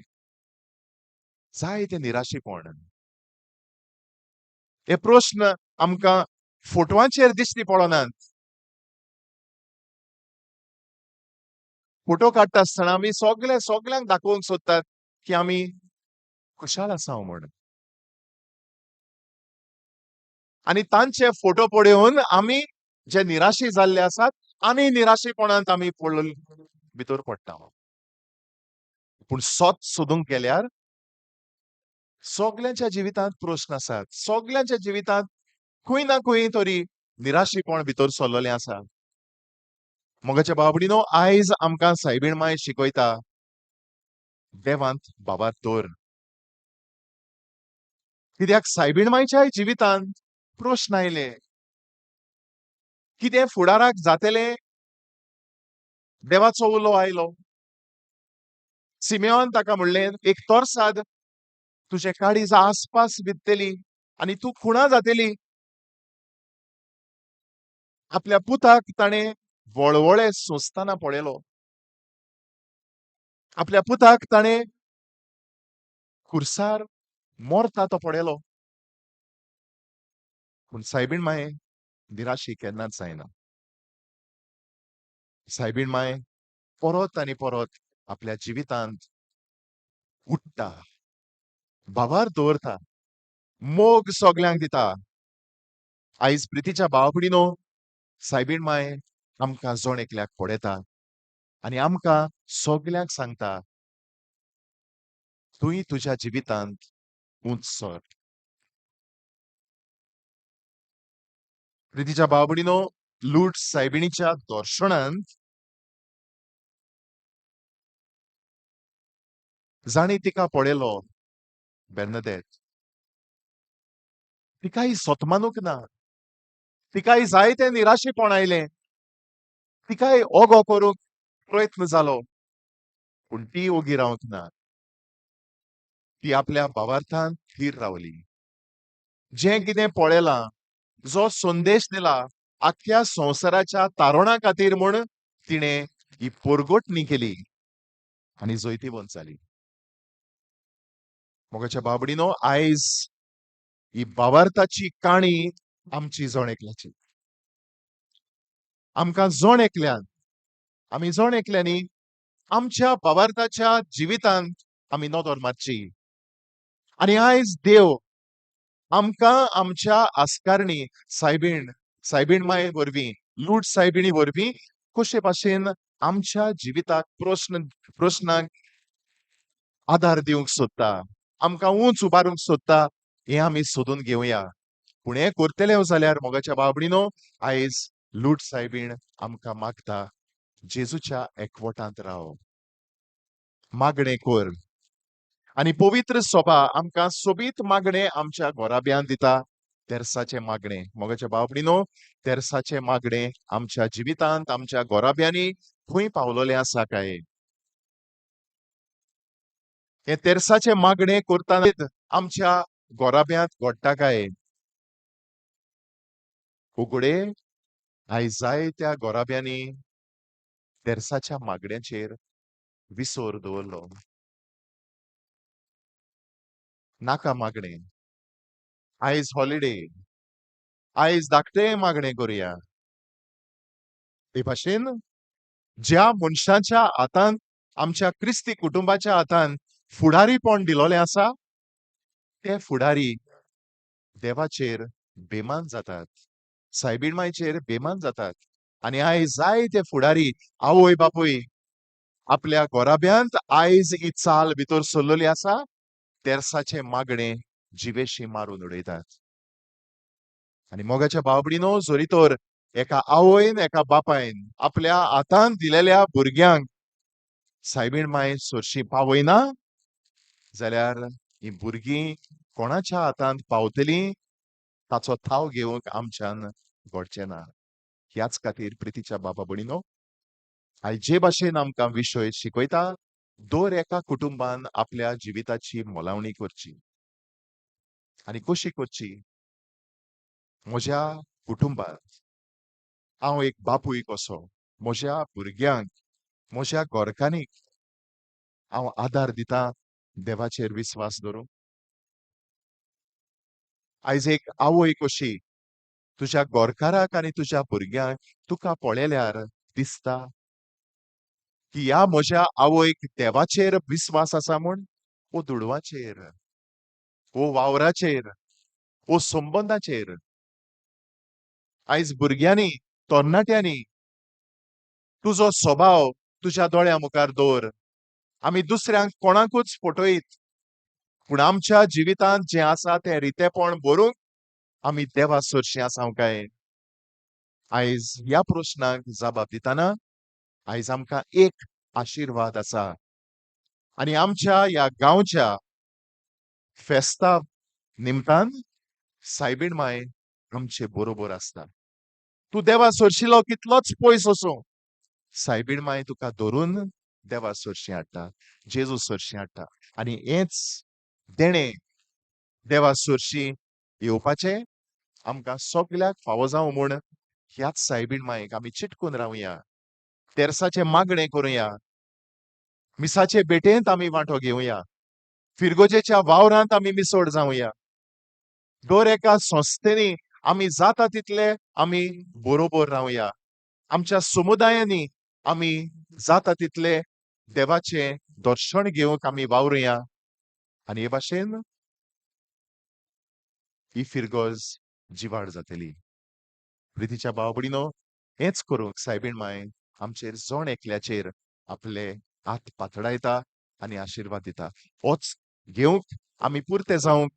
जायते निराशेपण. हे प्रस्न आमकां फोटवांचेर दिश्टी पडनात. फोटो काडटा आसतना आमी सगळे सगल्यांक दाखोवंक सोदतात की आमी खुशाल आसा म्हूण, आनी तांचे फोटो पळोवन आमी जे निराशी जाल्ले आसात आनी निराशेपणांत आमी भितर पडटा. पूण सत सोदूंक गेल्यार सगल्यांच्या जिवितांत प्रस्न आसात, सगल्यांच्या जिवितांत खंय ना खंय तरी निराशेपण भितर सरलेलें आसा. मोगाच्या भाव भयणीनो, आयज आमकां सायबीण माय शिकयता, देवांत बाबार दवर. कित्याक सायबीण मायच्याय जिवितांत प्रस्न आयले, कितें फुडाराक जातलें देवाचो उलो आयलो. सिमेऑन ताका म्हणलें, एक तोरसाद तुजें काळीज आसपास भितली आनी तूं खुणा जातली. आपल्या पुताक ताणें वळवळे सोंसतना पळयलो, आपल्या पुताक ताणें खुर्सार मरता तो पळयलो. पूण सायबीण माय निराशी केन्नाच जायना. सायबीण माय परत आनी परत आपल्या जिवितांत उठ्ठा, भावार दवरता, मोग सगल्यांक दिता. आयज प्रितीच्या भाव भयणीनो, सायबीण माय आमकां जण एकल्याक पळयता आनी आमकां सगल्यांक सांगता, तूंय तुज्या जिवितांत उंच सर. प्रितीच्या भाव भयणीनो, लूट सायबिणीच्या दर्शनांत जाणी तिका पळयलो बेर्नादेत, तिकाय सतमानूंक ना, तिकाय जायते निराशेपण आयलें, तिकाय ओगो करूंक प्रयत्न जालो, पूण ती ओगी रावंक ना. ती आपल्या भावार्थान थीर रावली. जें कितें पळयलां, जो संदेश दिला आख्ख्या संवसाराच्या तारुणा खातीर म्हूण तिणें ही पोरगोटणी केली आनी जैतिवंत जाली. मोगाच्या बाबडीनो, आयज ही भावार्थाची काणी आमची जण एकल्याची. आमकां जण एकल्यान, आमी जण एकल्यांनी आमच्या भावार्थाच्या जिवितांत आमी नदर मारची. आनी आयज देव आमकां आमच्या आस्कारणी सायबीण, सायबीण माये वरवीं, लूट सायबिणी वरवीं कशे भाशेन आमच्या जिविताक प्रस्नाक आदार दिवंक सोदता, आमकां उंच उबारूंक सोदता, हें आमी सोदून घेवया. पूण हें करतले जाल्यार मोगाच्या बाबडीनो, आयज लूट सायबीण आमकां मागता, जेजूच्या एकवटांत राव, मागणें कर. आनी पवित्र सभा आमकां सोबीत मागणें आमच्या घोराब्यान दिता, तेर्साचें मागणें. मोगाच्या बाबडीनो, तेर्साचें मागणें आमच्या जिवितांत आमच्या घोराब्यांनी खंय पावलोलें आसा काय? हें तेर्साचें मागणें करतना आमच्या घोराब्यांत घडटा काय? उगडे आयज जायत्या घोराब्यांनी तेर्साच्या मागण्याचेर विसर दवरलो. नाका मागणें, आयज हॉलिडे, आयज धाकटें मागणें करुया. ते भाशेन ज्या मनशाच्या हातांत, आमच्या क्रिस्ती कुटुंबाच्या हातांत फुडारीपण दिलोलें आसा, ते फुडारी देवाचेर बेमान जातात, सायबीण मायचेर बेमान जातात. आनी आयज जायते फुडारी आवय बापूय आपल्या गोराब्यांत आयज ही चाल भितर सरलेली आसा, तेरसाचें मागणें जिवेशी मारून उडयतात. आनी मोगाच्या बाबडीनो, जरी तर एका आवयन एका बापायन आपल्या हातान दिलेल्या भुरग्यांक सायबीण माय सरशी पावयना जाल्यार ही भुरगीं कोणाच्या हातांत पावतलीं ताचो थाव घेवंक आमच्यान घडचें ना. ह्याच खातीर प्रितीच्या बाबा भयणीनो, आयज जे भाशेन आमकां विशय शिकयता, दर एका कुटुंबान आपल्या जिविताची मोलावणी करची. आनी कशी करची? म्हज्या कुटुंबांत हांव एक बापूय कसो म्हज्या भुरग्यांक, म्हज्या घरकान्नीक हांव आदार दिता देवाचेर विस्वास धरूंक. आयज एक आवय कशी तुज्या घरकाराक आनी तुज्या भुरग्यांक तुका पळयल्यार दिसता की ह्या म्हज्या आवयक देवाचेर विस्वास आसा म्हूण, ओ दुडवाचेर, ओ वावराचेर, ओ संबंदाचेर. आयज भुरग्यांनी, तरणाट्यांनी तुजो स्वभाव तुज्या दोळ्या मुखार दवर. आमी दुसऱ्यांक कोणाकूच फटयत, पूण आमच्या जिवितांत जें आसा तें रितेपण भरूंक आमी देवा सरशीं आसा काय? आयज ह्या प्रश्नाक जबाब दितना आयज आमकां एक आशिर्वाद आसा. आनी आमच्या ह्या गांवच्या फेस्ता निमतान सायबीण माय आमचे बरोबर आसता. तूं देवा सरशिलो कितलोच पयस वचूं, सायबीण माय तुका धरून देवा सरशी हाडटा, जेजू सरशी हाडटा. आनी हेंच देणें देवा सरशी येवपाचें आमकां सगल्याक फावो जावं म्हूण ह्याच सायबीण मायक आमी चिटकून रावया, तेरसाचें मागणें करुया, मिसाचे भेटेंत आमी वांटो घेवया, फिरगोजेच्या वावरांत आमी मिसोड जावया. दर एका संस्थेनी आमी जाता तितले आमी बरोबर रावया. आमच्या समुदायांनी आमी जाता तितले देवाचें दर्शन घेवंक आमी वावरुया. आनी हे भाशेन ही फिरगोज जिवाड जातली. प्रितीच्या भाव भयणीनो, हेंच करूंक सायबीण माय आमचेर जण एकल्याचेर आपले हात पातळायता आनी आशिर्वाद दिता. होच घेवंक आमी पुरते जावंक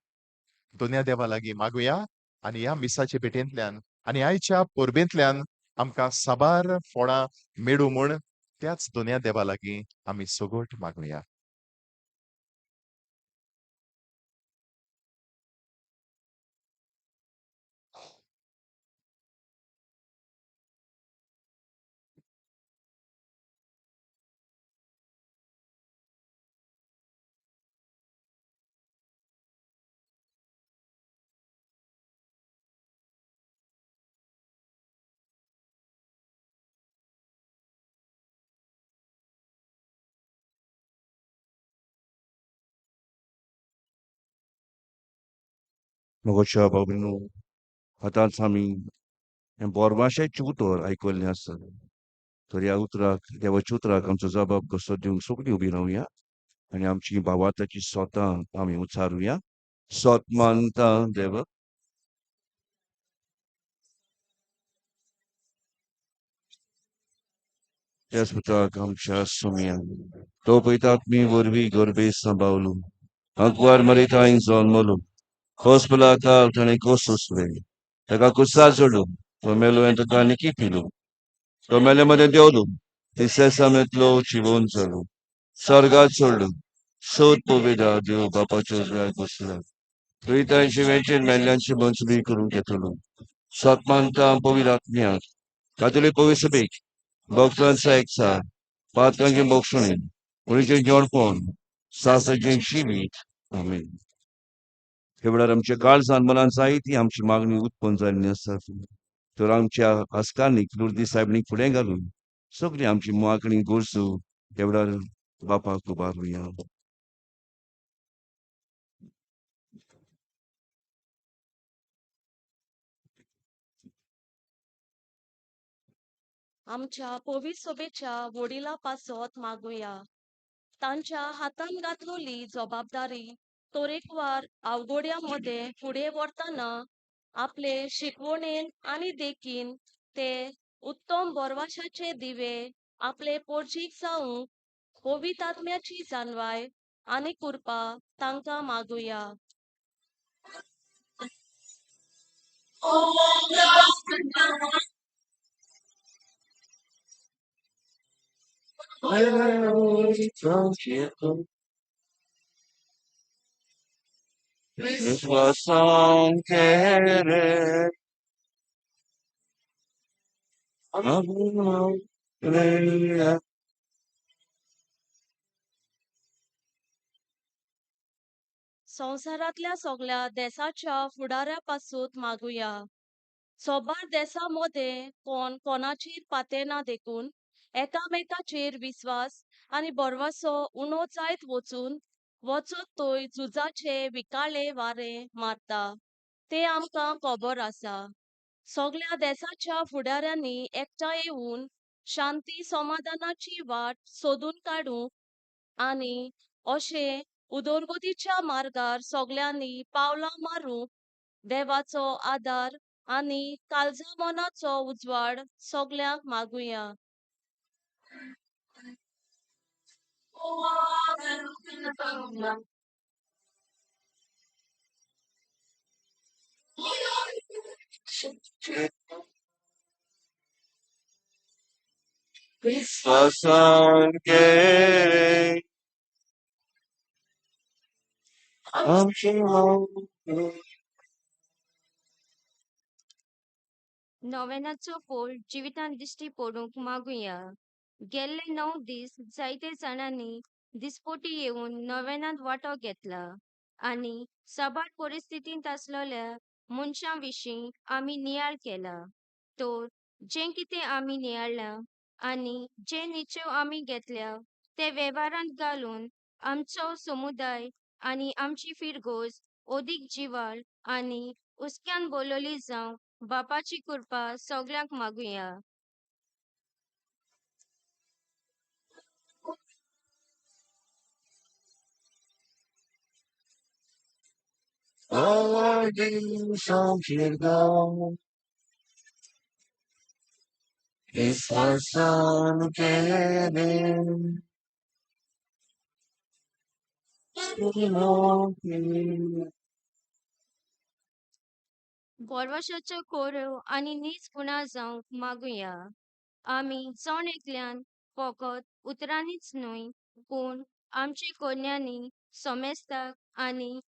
दोनया देवा लागीं मागुया. आनी ह्या मिसाचे भेटेंतल्यान आनी आयच्या परबेंतल्यान आमकां साबार फळां मेळूं म्हूण त्याच दोनया देवा लागीं आमी सगट मागुया. मोगाच्या बाबीनो, आतांच आमी हें बोरवाशेचें उतर आयकल्लें आसा. तर ह्या उतराक, देवाच्या उतराक आमचो जबाब कसो दिवंक सगळीं उबी रावया आनी आमची भावार्थाची सोतां आमी उचारुया. सोत मानता देव. त्याच पुताक आमच्या सोम्यान तो पळयता आत्मी वरवीं गरबे सांबावलो, आंकवार मरिताईन जल्मलो, खोसपुलाकार ताणें कोसोसले, ताका कुसार चडू, तो मेलो आनी ताका निकी पिलो, तो मेले मदें देंवलो, तिसऱ्या सामेतलो जिवोन जालो, स्वर्गात चडलो, सोद पोवेदा देव बापाच्यो उजव्याक बसला, थंय तांचे वेंचेर मेल्ल्यांची मंजुरी करूंक येतलो. सत मानता पवित्र आत्म्याक, कातोलीक पवित्र सभेक, भक्तांचा एकचार, पातकांचे मोक्षणे, कुडीचें जेवणपण, सासाचें जिवीत. आमेन. हे वेळार आमच्या काळजान मनान जायती आमची मागणी उत्पन्न जाल्ली आसा. तर आमच्या आस्कानीक लुर्दी सायबणीक फुडें घालून सगळी आमची मागणी गरजू ह्या वेळार बापाक उबारुया. आमच्या पवित्र सभेच्या वडिलां पासत मागुया. तांच्या हातान घातलोली जबाबदारी तरेकवार आवगोड्या मदें फुडें व्हरतना आपले शिकवणेन आनी देखीन ते उत्तम बोरवाशाचे दिवे आपले पोर्जीक जावंक पवित्र आत्म्याची जानवाय आनी कृपा तांकां मागुया. विश्वासान केले संवसारांतल्या सगळ्या देसाच्या फुडाऱ्या पासून मागुया. सोबार देसा मदें कोण कोणाचेर पातेना देखून एकामेकाचेर विस्वास आनी भरवंसो उणो जायत वचून वचत थंय झुजाचे विकाळे वारें मारता तें आमकां खबर आसा. सगळ्या देसाच्या फुडाऱ्यांनी एकठांय येवन शांती समाधानाची वाट सोदून काडूंक आनी अशें उदरगतीच्या मार्गार सगळ्यांनी पावलां मारूंक देवाचो आदार आनी काळजा मनाचो उजवाड सगळ्यांक मागुया. विश्वासान केले आमचे नोवेनाचो फोल जिवितांत दिश्टी पडूंक मागुया. गेल्ले 9 दीस जायते जाणांनी दिसपोटी येवन नोवेनांत वांटो घेतला आनी साबार परिस्थितींत आसलेल्या मनशां विशीं आमी नियाळ केला. तर जें कितें आमी नियाळ्ळां आनी जे निश्चेव आमी घेतल्या ते वेव्हारांत घालून आमचो समुदाय आनी आमची फिरगोज अदीक जिवाळ आनी हुस्क्यान बोलली जावंक बापाची कृपा सगळ्यांक मागुया. विश्वासान केले बोरवाशाचो कोरो आनी नीज गुणा जावंक मागुया. आमी जण एकल्यान फकत उतरांनीच न्हय पूण आमचे कोन्यांनी सोमेस्ताक आनी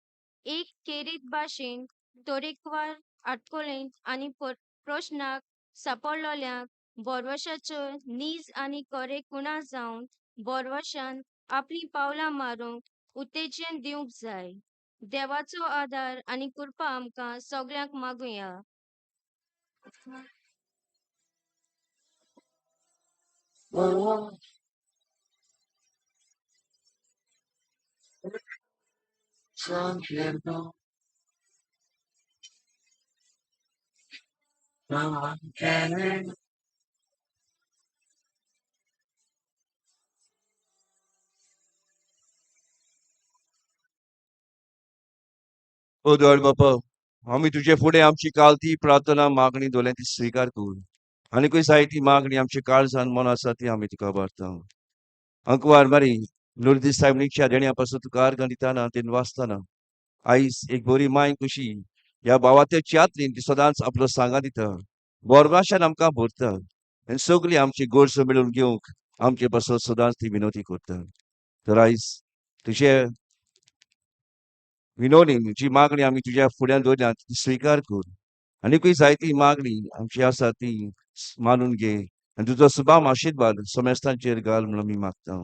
एक खेरीत भाशेन तरेकवार आटकोळेंत आनी प्रश्नाक सापडलेल्यांक बोरवाशाचो नीज आनी खरे गुणा जावन बोरवाशान आपलीं पावलां मारूंक उत्तेजन दिवंक जाय. देवाचो आदार आनी कृपा आमकां सगळ्यांक मागुया. ओ देव बापा, आमी तुजे फुडें आमची कालती प्रार्थना मागणी दोल्या ती स्विकार कर आनीकूय जायती मागणी आमच्या काळजान मन आसा ती आमी तुका भारता. अंकवार मारी लुर्दी सायबणीच्या देण्या पासून तुका अर्गां दिताना तेन वाचतना आयज एक बरी माय कशी ह्या भावाच्या च्यातलीन ती सदांच आपलो सांगा दिता, बोरवाशान आमकां भरता आनी सगळी आमची गरजो मेळून घेवंक आमचे पासून सदांच ती विनवती करता. तर आयज तुजे विनवणी जी मागणी आमी तुज्या फुड्यान दवरल्या ती स्विकार कर आनीकूय जायती मागणी आमची आसा ती मानून घे आनी तुजो सुबाम आशिर्वाद समेस्तांचेर घाल म्हणून आमी मागता.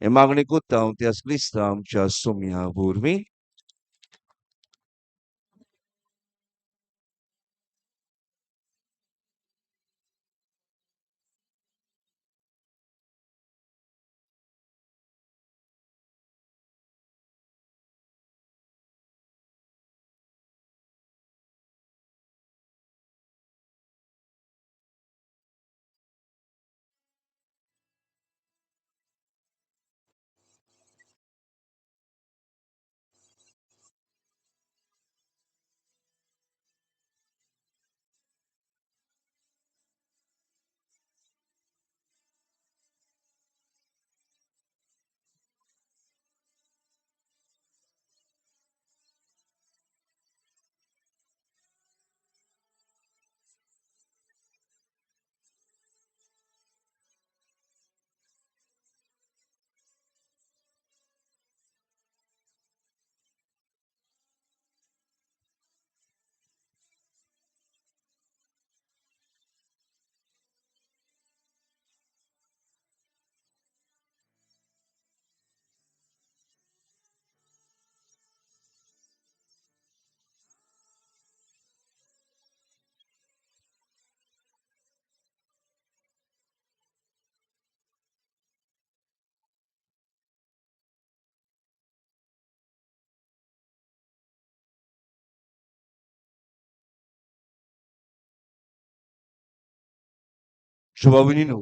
हे मागणी करता हांव त्या क्रिस्तांव आमच्या सोम्या वरवीं. शुभाविनीनो,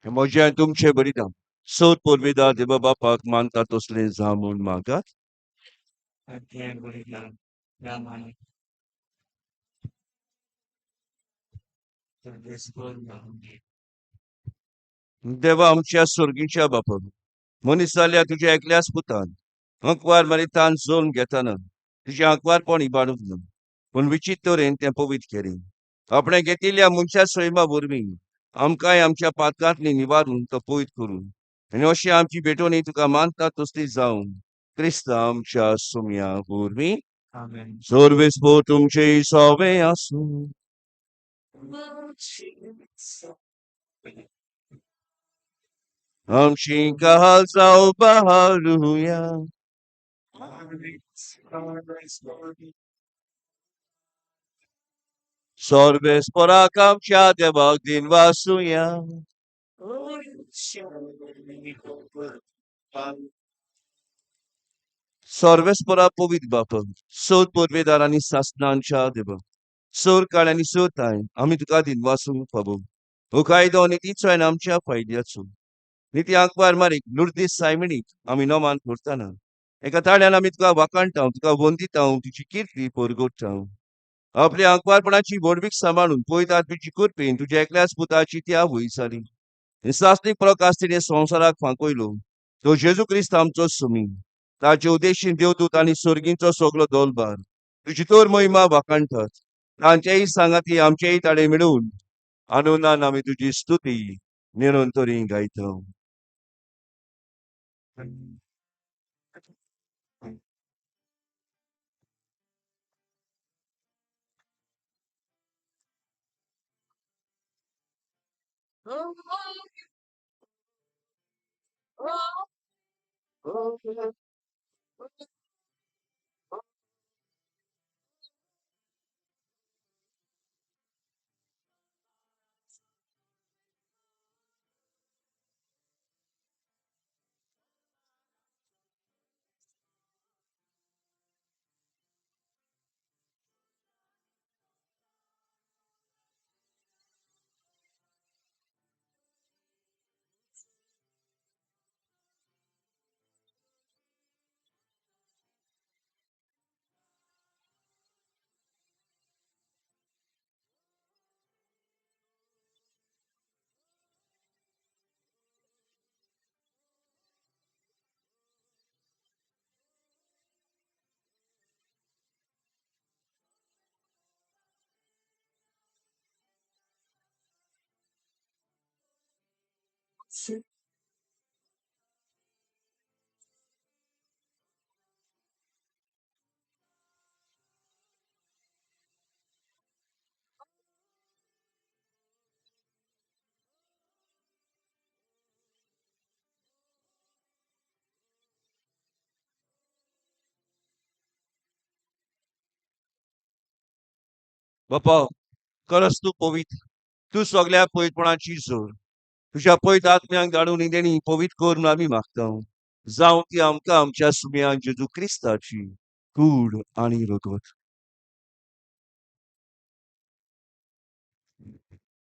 हें म्हजें आनी तुमचें बलिदान सोद पुर्वेदार देवा बापाक मानता तसलें जावं म्हूण मागात. देवा आमच्या सोर्गीच्या बापा, मनीस जाल्या तुज्या एकल्याच पुतान अंकवार मारितान जोन घेतना तुजें आंकवारपण इबाडूंक ना, पूण विचित्र तरेन तें पवित्र केलें. आपणें घेतिल्ल्या मनशा सैमा वरवीं आमकांय आमच्या पातकांतली निवारून तो पवित्र करून आनी अशी आमची भेटवणी तुका मानता तसली जावन क्रिस्त आमच्या सुम्या वरवीं. सर्वेस्पोर तुमचे सवे आसूं. आमची काल जावं बहारुया. सर्वेस्पोराक आमच्या देवाक दिन वासुया. सर्वेस्पोरा पवित्र बाप, सोद पुर्वेदार आनी सासनांच्या देवा, सोर काळ आनी सोताय आमी तुका दिन वासूंक फावो. हो कायदो नितीचो आनी आमच्या फायद्याचो. निती आंकवार मारीक लुर्दीस सायमिणीक आमी नमान करतना एका ताळ्यान आमी तुका वाखाणटा, तुका वंदिता, तुजी किर्ती परगटता. आपल्या आंकवारपणाची व्हडवीक सांबाळून पयत आत्मीची कृपेन तुज्या एकल्याच पुताची ती आवय जाली. सासणीक प्रकाश तिणें संवसाराक फांकयलो तो जेजू क्रिस्त आमचो सुमी. ताचे उद्देशीन देवदूत आनी सर्गींचो सगलो दोलबार तुजी तर महिमा वाखाणटात. तांचेय सांगाती आमचेय ताणें मेळून आनंदान आमी तुजी स्तुती निरंतरी गायता. बापा, खरंच तूं पवित्र, तूं सगल्या पवित्रपणाची जोड. तुज्या पवित्र आत्म्यांक धाडून देणी पवित्र कर म्हूण आमी मागता. जावं ती आमकां आमच्या सुम्या जेजू क्रिस्ताची कूड आनी रगत.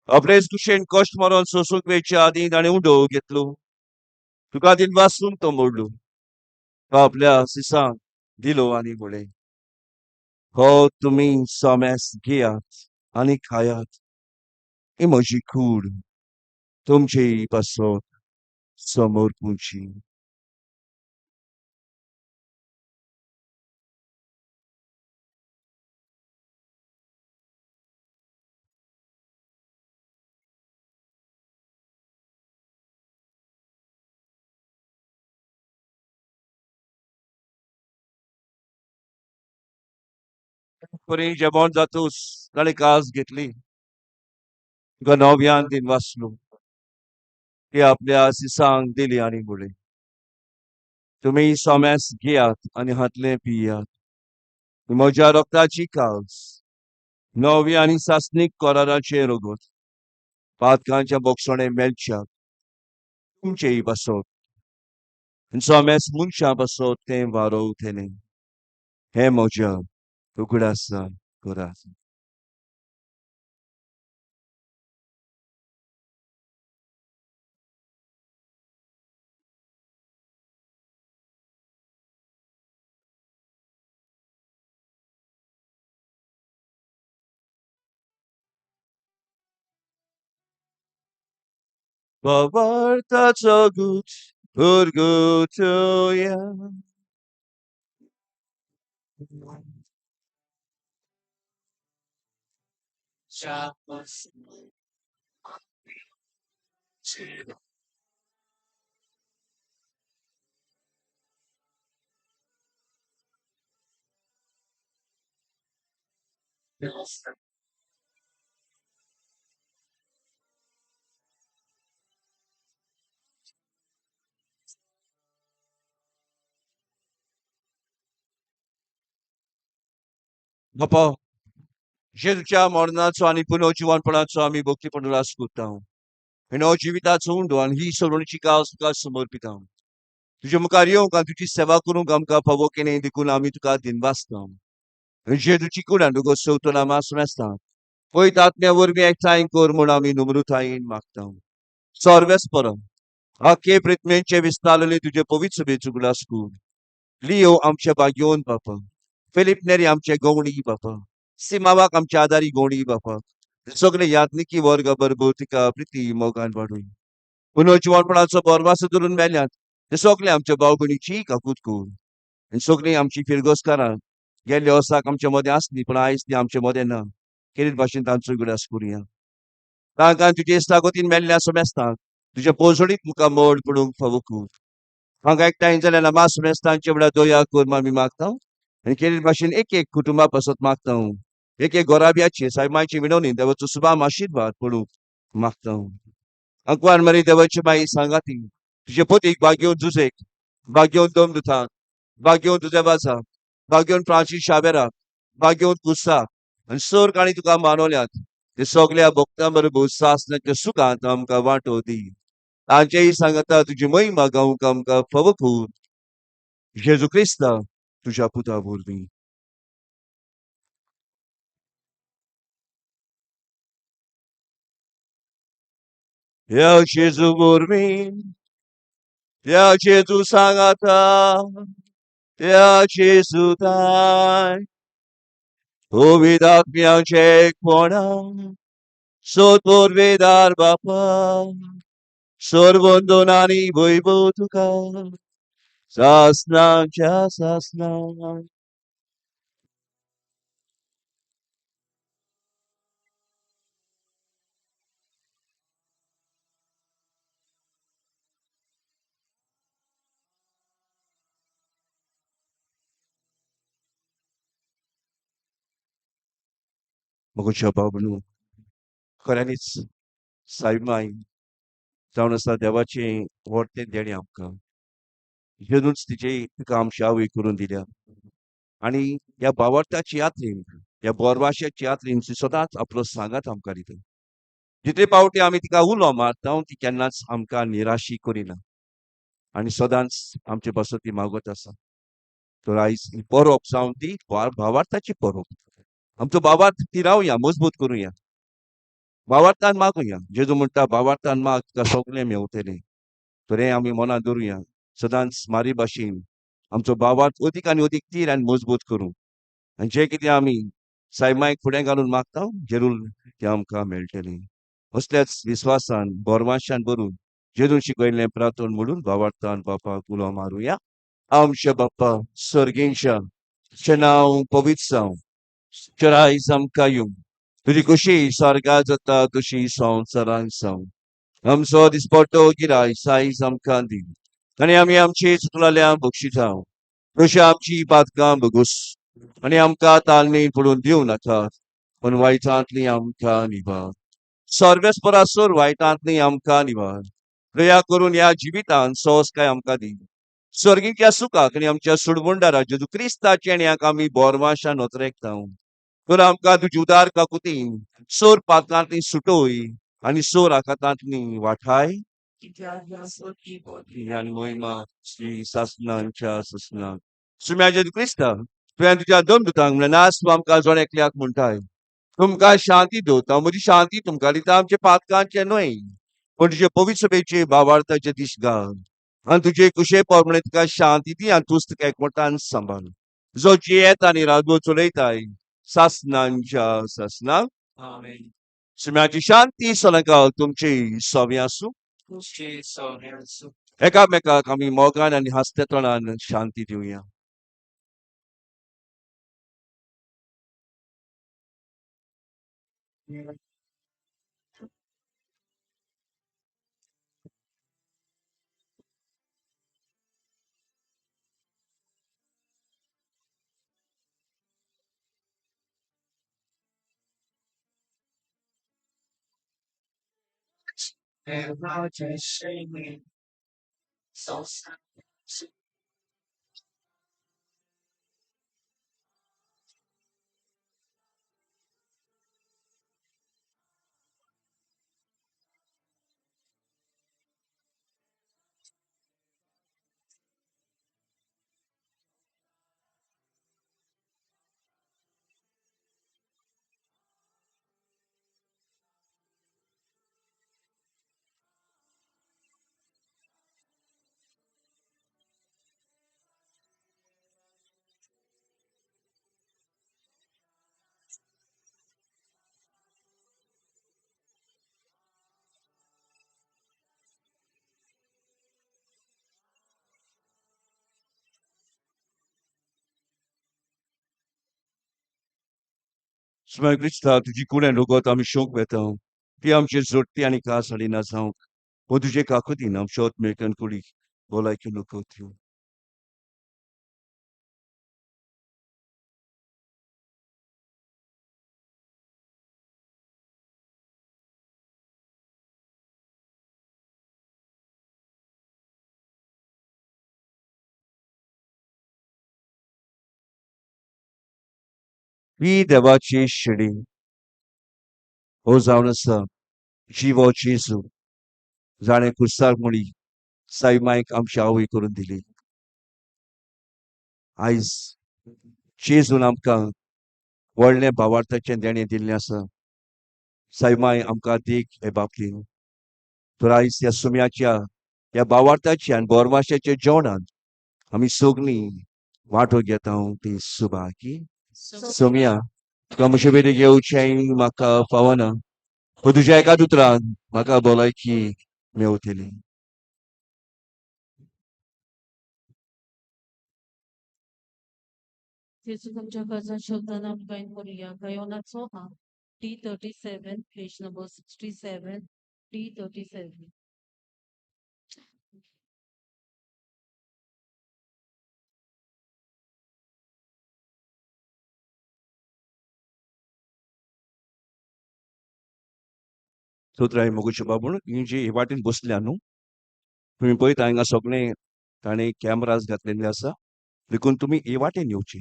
आपलेच कुशेन कश्ट मरोन सोसूंक वेच्या आदीं ताणें उडोव घेतलो. तुका दिन वासून तो मोडलो. तो आपल्या सिसांक दिलो आनी म्हणलें, हो तुमी सोमेस घेयात आनी खायात, ही म्हजी कूड तुमचे पासत समर्पूची. परी जेवण जातूच ताणें कास घेतली. तुका नव्यान दिन वाचलो. ती आपल्या सिसांक दिली आनी म्हणलें, तुमी सोमेस घेयात आनी हातलें पियात. म्हज्या रक्ताची कास, नवी आनी सासणीक कराराचें रगत, पातकांच्या बोगसणें मेळच्याक तुमचेय पासत सोमेस मनशां पासत तें वारोवतलें. हें म्हज्या उगडासान करात. भावार्थाचो गूत पुरगुतया. बापा, जेजूच्या मरणाचो आनी पुनर्जिवनपणाचो आमी भक्तीपण उल्हास करता. हे नव जिविताचो उंडो आनी ही सवणीची कास तुका समर्पिता. तुजे मुखार येवंक आनी तुजी सेवा करूंक आमकां फावो केलें देखून आमी तुका दिनवासता. जेजूची कूड आनी तुगो सवतो नामा सुमेस्ता पयत आत्म्या वरवीं एकठांय कर म्हूण आमी नम्रतायेन मागता. सर्वेस्पर आखे प्रितमेचे विस्तारले तुजे पवित्र सभेचो उगडास कर. लियो आमच्या भाग्योन बापा, फिलीप नेरी आमचे गवणी बापा, सिमावाक आमच्या आदारी गोणी बापा, सगळे यात्निकी वर्ग बरोबर तिका प्रिती मोगान वाडून पुनर्जिवनपणाचो बरवास धरून मेल्यात ते सगळे आमच्या भाव भयणीची काकूत कर. आनी सगळीं आमची फिरगोसकारां गेल्ल्या वर्साक आमच्या मदें आसली पूण आयज ती आमच्या मदें ना, केरीत भाशेन तांचो उगडास करुया. तांकां तुजे इश्टागतीन मेल्ल्या समेस्तांक तुज्या पोजडीत मुखार मोड पडूंक फावो कर. हांगा एकठांय जाल्यार नमाज समेस्तांचे म्हळ्यार दया कर म्हूण आमी मागता. आनी केरीत भाशेन एक एक कुटुंबा पासत मागता, एक एक गोराब्याची सायमाची विनवणी देवाचो सुभाम आशिर्वाद पडूंक मागता. अंकवान मरी देवाची माई सांगाती तुजे पोतीक भाग्योन जुजेक, भाग्योन दोमदुताक, भाग्योन तुज्या वाजा, भाग्योन फ्रांसीस शावेराक, भाग्योन कुसाक आनी सर काणी तुका मानवल्यात ते सगल्या भक्तां बरोबर सासणाच्या सुखांत आमकां वांटो दी. तांचेय सांगता तुजी महिमा गावंक आमकां फावो कर. जेजू क्रिस्ता तुज्या पुता वरवीं. ह्या जेजू वरवीं, ह्या जेजू सांगाता, ह्या जेजू ताय पवित्र आत्म्याचें एकपणा सोदपुर्वेदार बापा, सर्वंदन आनी वैभव तुका सासणाच्या सासणाक. म्हज्या बाबनू, खऱ्यांनीच साईमाई जावन आसा देवाचें व्हड तें देणें आमकां. जेजूच तिची तिका आमची आवय करून दिल्या आनी ह्या भावार्थाची यात्रेन, ह्या बोरवाशाची यात्रेन ती सदांच आपलो सांगात आमकां दिता. जितले पावटी आमी तिका उलो मारता ती केन्नाच आमकां निराशी करिना आनी सदांच आमचे पासत ती मागत आसा. तर आयज ही परब जावन ती भावार्थाची परब. आमचो भावार्थ तिरावया, मजबूत करुया, भावार्थान मागुया. जेजू म्हणटा भावार्थान माग तुका सगळें मेवतलें. तर हें आमी मनांत दवरुया. सदांच मारी भाशेन आमचो भावार्थ अदीक आनी अदीक तीर आनी मजबूत करूं आनी जें कितें आमी सायमायक फुडें घालून मागता जरूर तें आमकां मेळटलें. असल्याच विस्वासान बोरवाशान भरून जेजून शिकयल्लें प्रार्थन म्हणून भावार्थान बापाक उलो मारुया. आमच्या बाप्पा सर्गेंच्या, तुजें नांव पवित्र जावं, तुजें रायज आमकां येवं, तुजी खुशी सारका जाता तशी संवसारांत जावं. आमचो दिसपट्टो गिराय सायज आमकां दी आनी आमी आमची चुकलेल्या बक्षिता तशी आमची पातकां बगूस आनी आमकां तालमी पडून दिवं नाका, पूण वायटांतली आमकां निवार. सर्वेस्परासर वायटांतली आमकां निवार. दया करून ह्या जिवितान सहजकाय आमकां दी. सर्गीच्या सुखाक आनी आमच्या सुडबुंडारा जेजू क्रिस्ताच्या ह्याक आमी बोरवाशान नोतरेकता. तर आमकां तुजी उदार काकुतीन सोर पातकांतली सुटोय आनी सोर आखातांतली वाठाय. आनी महिमा श्री सासणांच्या सासणाक. सुम्या जेजू क्रिस्ता, तुवें तुज्या दमदुतांक म्हणलें नास तूं आमकां जण एकल्याक म्हणटाय, तुमकां शांती दवरता, म्हजी शांती तुमकां दिता, आमचे पातकांचे न्हय पूण तुजे पवित्र सभेचे भावार्थाचे दीस घाल आनी तुजे कुशे प्रमाणे तुका शांती दी आनी तूंच तुका एकवटान सांबाळ, जो जियेत आनी राजवट चलयताय सासणांच्या सासणाक. आमेन. सुम्याची शांती सदांकाळ तुमची सवी आसूं. एकामेकाक आमी मोगान आनी हांसत्या तोंडान शांती दिवया. स्मय क्रिस्ता, तुजी कुणें रोगत आमी शोक वेता, ती आमचेर जोडटी आनी कास हाडिना जावंक वो तुजे काकुतीन आमच्या आत्मेकन कुडीक भलायकी नको दिवं. ही देवाची शिडी हो जावन आसा जिवो जेजू, जाणें कुर्सार मुळी साई मायक आमची आवय करून दिली. आयज जेजून आमकां व्हडलें भावार्थाचें देणें दिल्लें आसा. साई माय आमकां देख हे बाबतींत. तर आयज ह्या सुम्याच्या ह्या भावार्थाच्या आनी बोरमाशाच्या जेवणांत आमी सगळीं वांटो घेता ती सुबाकी. सोम्या, तुका म्हजे बेरी घेवचें म्हाका फावना, पूण तुज्या एका उतरान म्हाका भलायकी मेवतली. जेजू तुमच्या गरजां शब्दान आमी गायन करुया. गायोनाचो हा D37, page number 67, D37. सोत्राय मोगूचे बाबून ही जी हे वाटेन बसल्या न्हू तुमी पळयता, हांगा सगळें ताणें कॅमराज घातलेले आसा, देखून तुमी हे वाटेन येवची.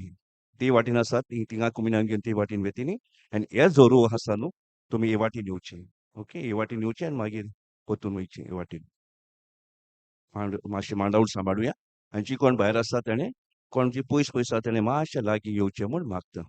ते वाटेन आसा ती थिंगा कुमिनान घेवन ते वाटेन वेतली आनी हे जोरू आसा न्हू, तुमी हे वाटेन येवची. ओके, हे वाटेन येवचे आनी मागीर परतून वयचे हे वाटेन. मातशें मांडावळ सांबाळुया आनी जी कोण भायर आसा तेणें, कोण जी पयस पयस आसा तेणें मातशें लागीं येवचें म्हूण मागता.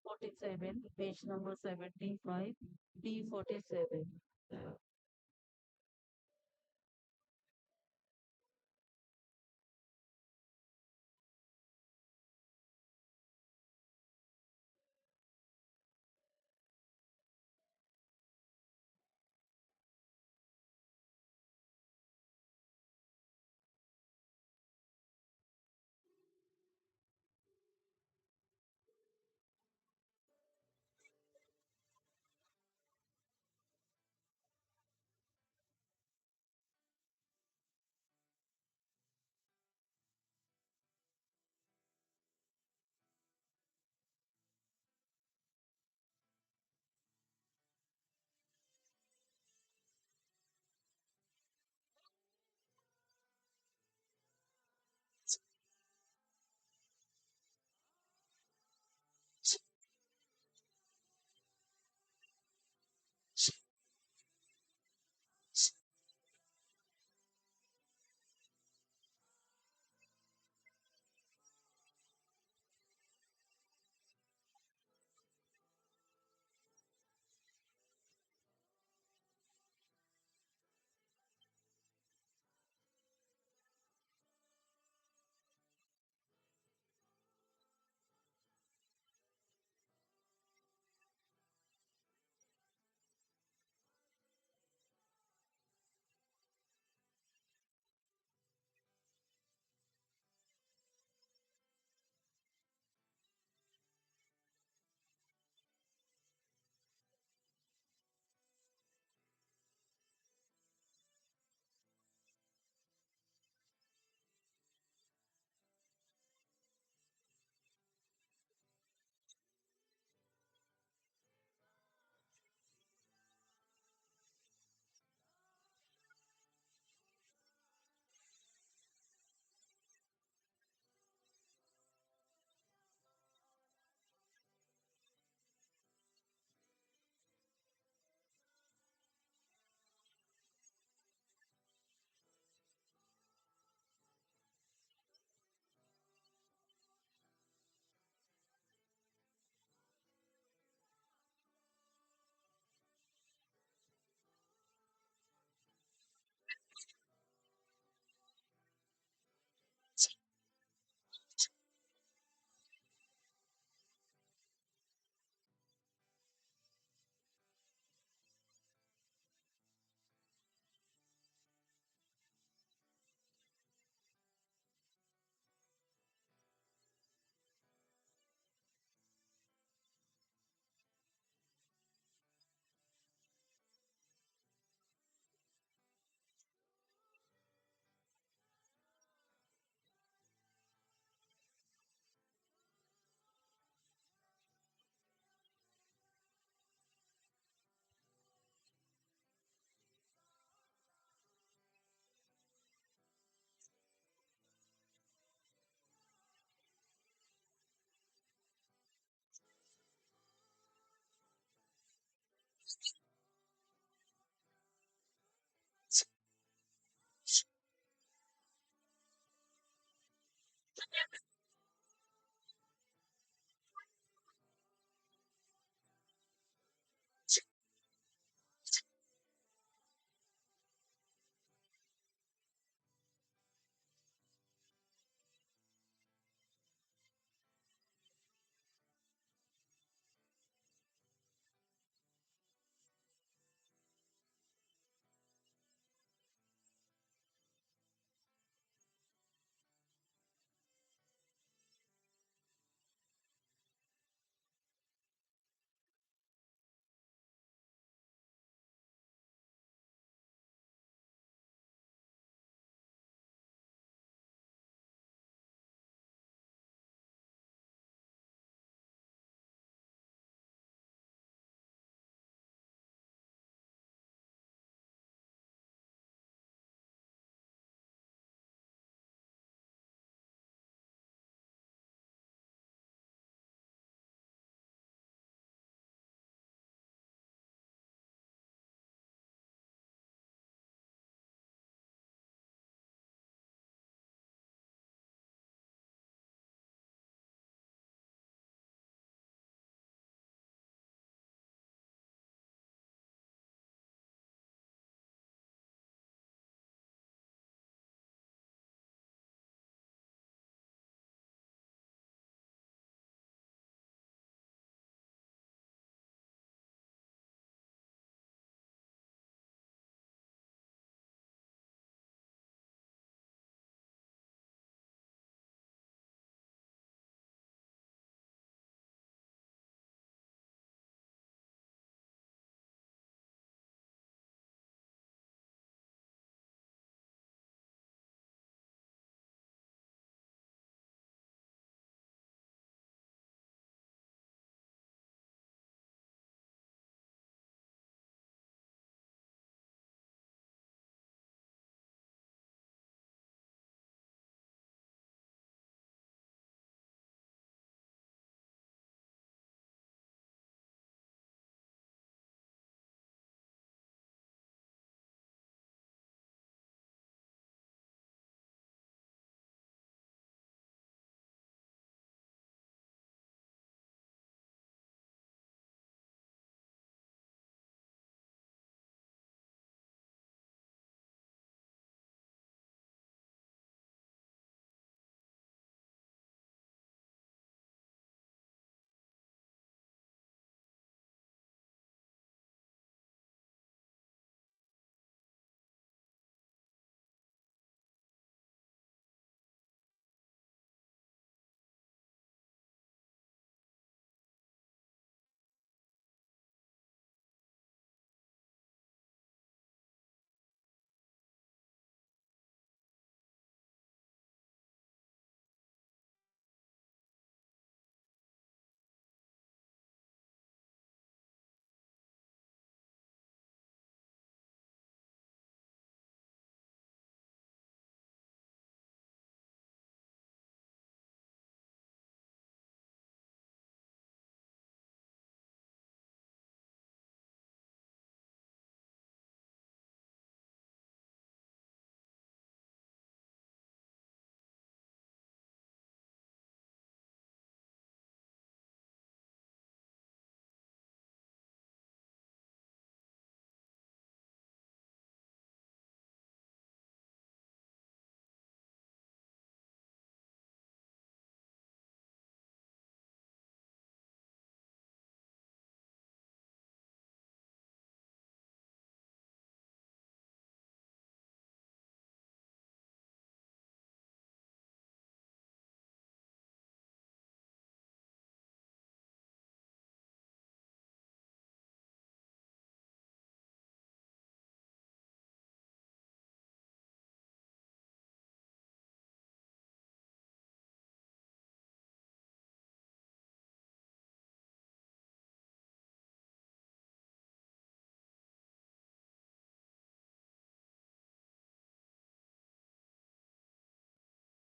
47, page number 75, D47.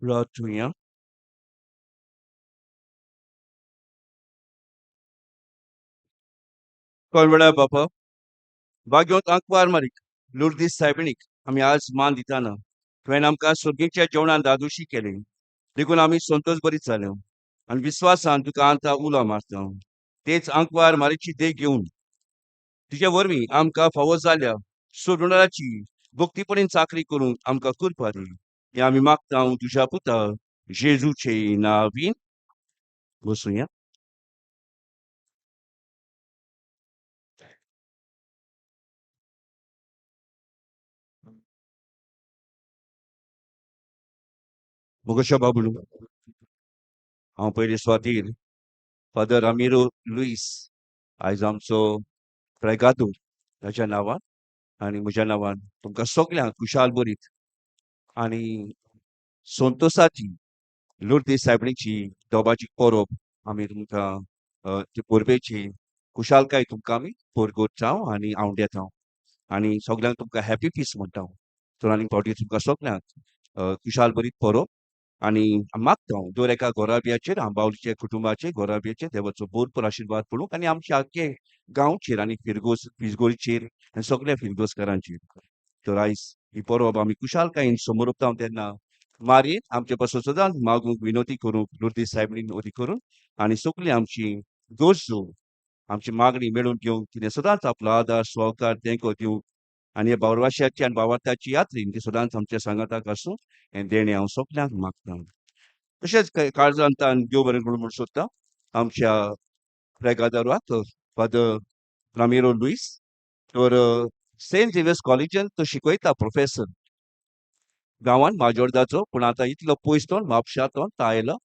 प्रार्थुया. कोण बापा, भाग्योत आंकवार मारीक लुर्दीस सायबिणीक आमी आज मान दिताना तुवें आमकां सुर्गीच्या जेवणान दादोशी केली, देखून आमी संतोश बरीच जाले आनी विस्वासान तुका आतां उलो मारता. तेच आंकवार मारीची देख घेवन तुजे वरवीं आमकां फावो जाल्या सोडणाची भक्तीपणेन चाकरी करूंक आमकां कृपा दी. हें आमी मागता तुज्या पुता जेजूचे नांवीन. बसुया. मोगशा बाबुलू, हांव पयले सुवातीर फादर रामिरो लुईस आयज आमचो प्रेगादोर ताच्या नांवान आनी म्हज्या नांवान तुमकां सगल्यांक खुशाल बरीत आनी संतोसाची लुर्दी सायबणीची दोबाची परब आमी तुमकां ती परबेची खुशालकाय तुमकां आमी परगटता आनी आवडेता आनी सगल्यांक तुमकां हॅपी फीस म्हणटा. तर आनी फावटी तुमकां सगल्यांक खुशाल बरीत परब आनी मागता हांव दर एका घोराब्याचेर, आंबावलीच्या कुटुंबाचेर, घोराब्याचेर देवाचो भरपूर आशिर्वाद पडूंक आनी आमच्या आख्खे गांवचेर आनी फिरगोज फिरगोजचेर आनी सगल्या फिरगोजकारांचेर. तर आयज ही परब आमी खुशालकायेन समोर तेन्ना मारयेन आमचे पासून सदांच मागूंक विनोती करूंक लुर्दी सायबणीन वरी करून आनी सगली आमची गरजो आमची मागणी मेळून घेवंक तिणें सदांच आपलो आदार सहकार तेंको दिवंक आनी ह्या बावरवाश्याची आनी बावार्थाची यात्रीन ती सदांच आमच्या सांगाताक आसूं हें देणें हांव सगल्यांक मागता. तशेंच काळजांतान देव बरें करूं म्हूण सोदता आमच्या प्रेगादाराक फादर रामिरो लुईस. तर सेंट झेवियर्स कॉलेजीन तो शिकयता प्रोफेसर गांवान माजोर्दाचो, पूण आतां इतलो पयस तो म्हापशा तो आयलो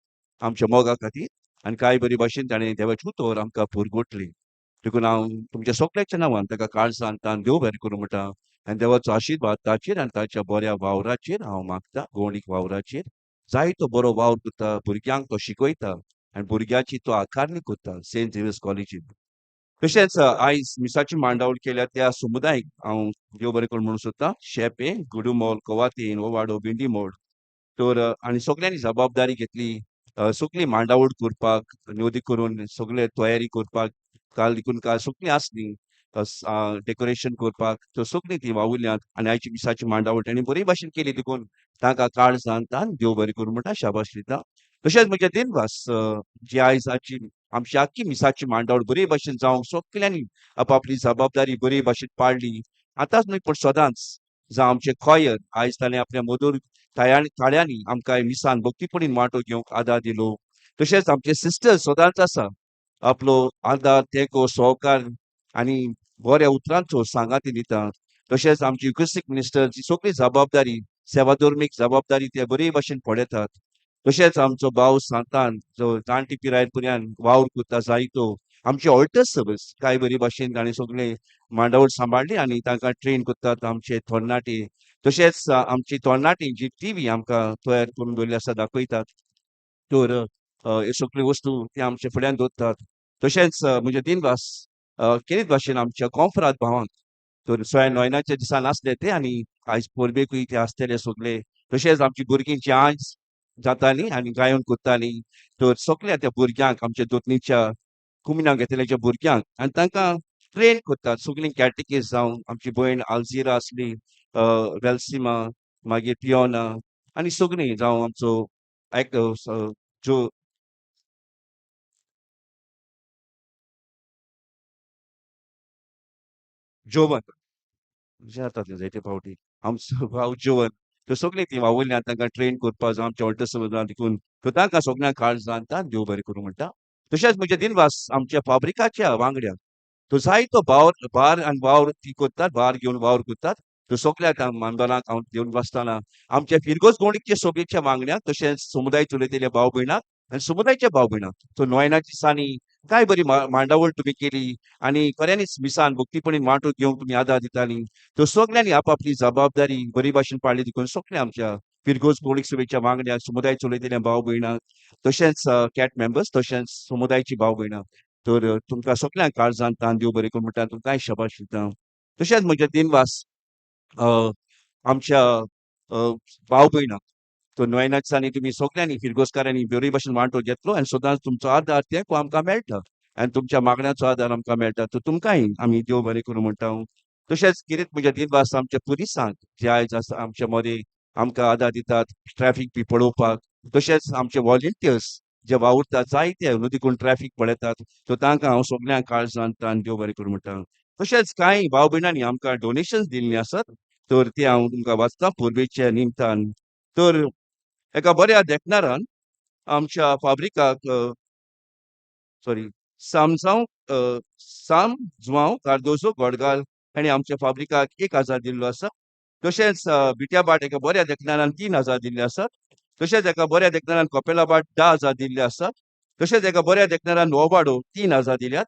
आमच्या मोगा खातीर आनी कांय बरी भाशेन ताणें देवाची उतर आमकां पुरगोटली. देखून हांव तुमच्या सगळ्याच्या नांवान ताका काळजान तान देव बरें करूं म्हणटा आनी देवाचो आशिर्वाद ताचेर आनी ताच्या बऱ्या वावराचेर हांव मागता. गोवणीक वावराचेर जायतो बरो वावर करता, भुरग्यांक तो शिकयता आनी भुरग्यांची तो आकारणी करता सेंट झेवियर्स कॉलेजीन. तशेंच आयज मिसाची मांडावळ केल्या त्या समुदायक हांव देव बरें करूं म्हणूंक सोदता. शेपें, गुडूमोल, कवातीन, ओवाडो, भेंडीमोड तर आनी सगल्यांनी जबाबदारी घेतली सगली मांडावळ करपाक, निवदी करून सगळे तयारी करपाक. काल देखून काल सगळीं आसली डेकोरेशन करपाक, तर सगळीं ती वावुरल्यांत आनी आयची मिसाची मांडावळ तांणी बरी भाशेन केली, देखून तांकां काळजान तान देव बरें करूं म्हणटा, शाबास दिता. तशेंच म्हजे दिनवास जी आयज आजची आमची आख्खी मिसाची मांडावळ बरी भाशेन जावंक सगल्यांनी आपापली जबाबदारी बरी भाशेन पाळ्ळी. आतांच न्हय पूण सदांच जावं आमचें कॉयर आयज ताणें आपल्या मधूर ताळ्यांनी आमकां मिसान भक्तीपणीन वांटो घेवंक आदार दिलो. तशेंच आमचे सिस्टर्स सदांच आसा आपलो आदार तेंको सहकार आनी बऱ्या उतरांचो सांगाती दिता. तशेंच आमची युक्रिस्टीक मिनिस्टर जी सगळी जबाबदारी सेवाधर्मीक जबाबदारी ते बरे भाशेन पळयतात. तशेंच आमचो भाव सांतान जो जाणटी पिरायेर पर्यंत वावर करता जायतो, आमची ऑल्टर सर्वीस कांय बरी भाशेन ताणें सगळे मांडावळ सांबाळ्ळी आनी तांकां ट्रेन करतात आमचे तरणाटे. तशेंच आमची तरणाटी जी टिवी आमकां तयार करून दवरिल्ली आसा दाखयतात, तर ह्यो सगळ्यो वस्तू ते आमच्या फुड्यान दवरतात. तशेंच म्हजे दिनवास केरीत भाशेन आमच्या कॉंफ्राद भावांक, तर सोया नोयनाच्या दिसा नासले ते आनी आयज परबेकूय ते आसतले सगळे. तशेंच आमची भुरगीं जी आयज जातालीं आनी गायन करतालीं, तर सगळ्या त्या भुरग्यांक आमच्या दोतनीच्या कुमिनाक घेतलेच्या भुरग्यांक आनी तांकां ट्रेन करतात सगळीं कॅटेकीज जावं आमची भयण आल्झिरा आसली, वेल्सिमा, मागीर पियोना आनी सगळीं जावं आमचो एक जो जोवन जाता तें जायते फावटी आमचो भाव जोवन, त्यो सगळीं ती वावुरल्यात तांकां ट्रेन करपाक जावं आमच्या ऑल्टर सर्विसान देखून त्यो तांकां सगळ्यांक काळजान देव बरें करूं म्हणटा. तशेंच म्हजे दिनवास आमच्या फाब्रिकाच्या वांगड्यांक, तो जायतो भार भार आनी वावर ती करतात, भार घेवन वावर करतात. त्यो सगळ्या मेंबरांक हांव घेवन वाचतना आमच्या फिरगोज गोंडीच्या सोबेच्या वांगड्यांक, तशेंच समुदाय चलयतल्या भाव भयणांक आनी समुदायाच्या भाव भयणांक, तो नोयनाच्या दिसांनी काय बरी मांडावळ तुमी केली आनी खऱ्यांनीच मिसान भक्तीपणीन वांटो घेवंक तुमी आदार दिताली. त्यो सगळ्यांनी आपापली जबाबदारी बरी भाशेन पाळ्ळी, देखून सगळ्या आमच्या फिरगोज पब्लीक सभेच्या वांगड्यांक, समुदाय चलयतल्या भाव भयणांक, तशेंच कॅट मेंबर्स, तशेंच समुदायाची भाव भयणां, तर तुमकां सगळ्यांक काळजान तान देव बरें करूं म्हणटा, तुमकांय शाबास दिता. तशेंच म्हजे दिनवास आमच्या भाव भयणांक, तो नोवेनाच्या दिसांनी तुमी सगळ्यांनी फिरगोजकारांनी बरी भाशेन वांटो घेतलो आनी सदांच तुमचो आदार तेंको आमकां मेळटा आनी तुमच्या मागण्याचो आदार आमकां मेळटा. तर तुमकांय आमी देव बरें करूं म्हणटा. तशेंच कितें म्हज्या दिनवास आमच्या पुलिसांक जे आयज आसा आमच्या मदें, आमकां आदार दितात ट्रॅफीक बी पळोवपाक. तशेंच आमचे वॉलंटियर्स जे वावुरतात जायते न्हू देखून ट्रॅफीक पळयतात, सो तांकां हांव सगल्यांक काळजान तान देव बरें करूं म्हणटा. तशेंच कांय भाव भयणांनी आमकां डोनेशन्स दिल्लीं आसात, तर ते हांव तुमकां वाचता परबेच्या निमतान. तर एका बऱ्या देखणारान आमच्या फाब्रिकाक, सॉरी, सामजांव साम जुआंव कार्दोजो गोडगाल हांणी आमच्या फाब्रिकाक 1000 दिल्लो आसा. तशेंच बिट्याबाट एका बऱ्या देखणारान 3000 दिल्ले आसात. तशेंच एका बऱ्या देखणारान कपेलाबाट 10,000 दिल्ले आसात. तशेंच एका बऱ्या देखणारान नोवाडो 3000 दिल्यात.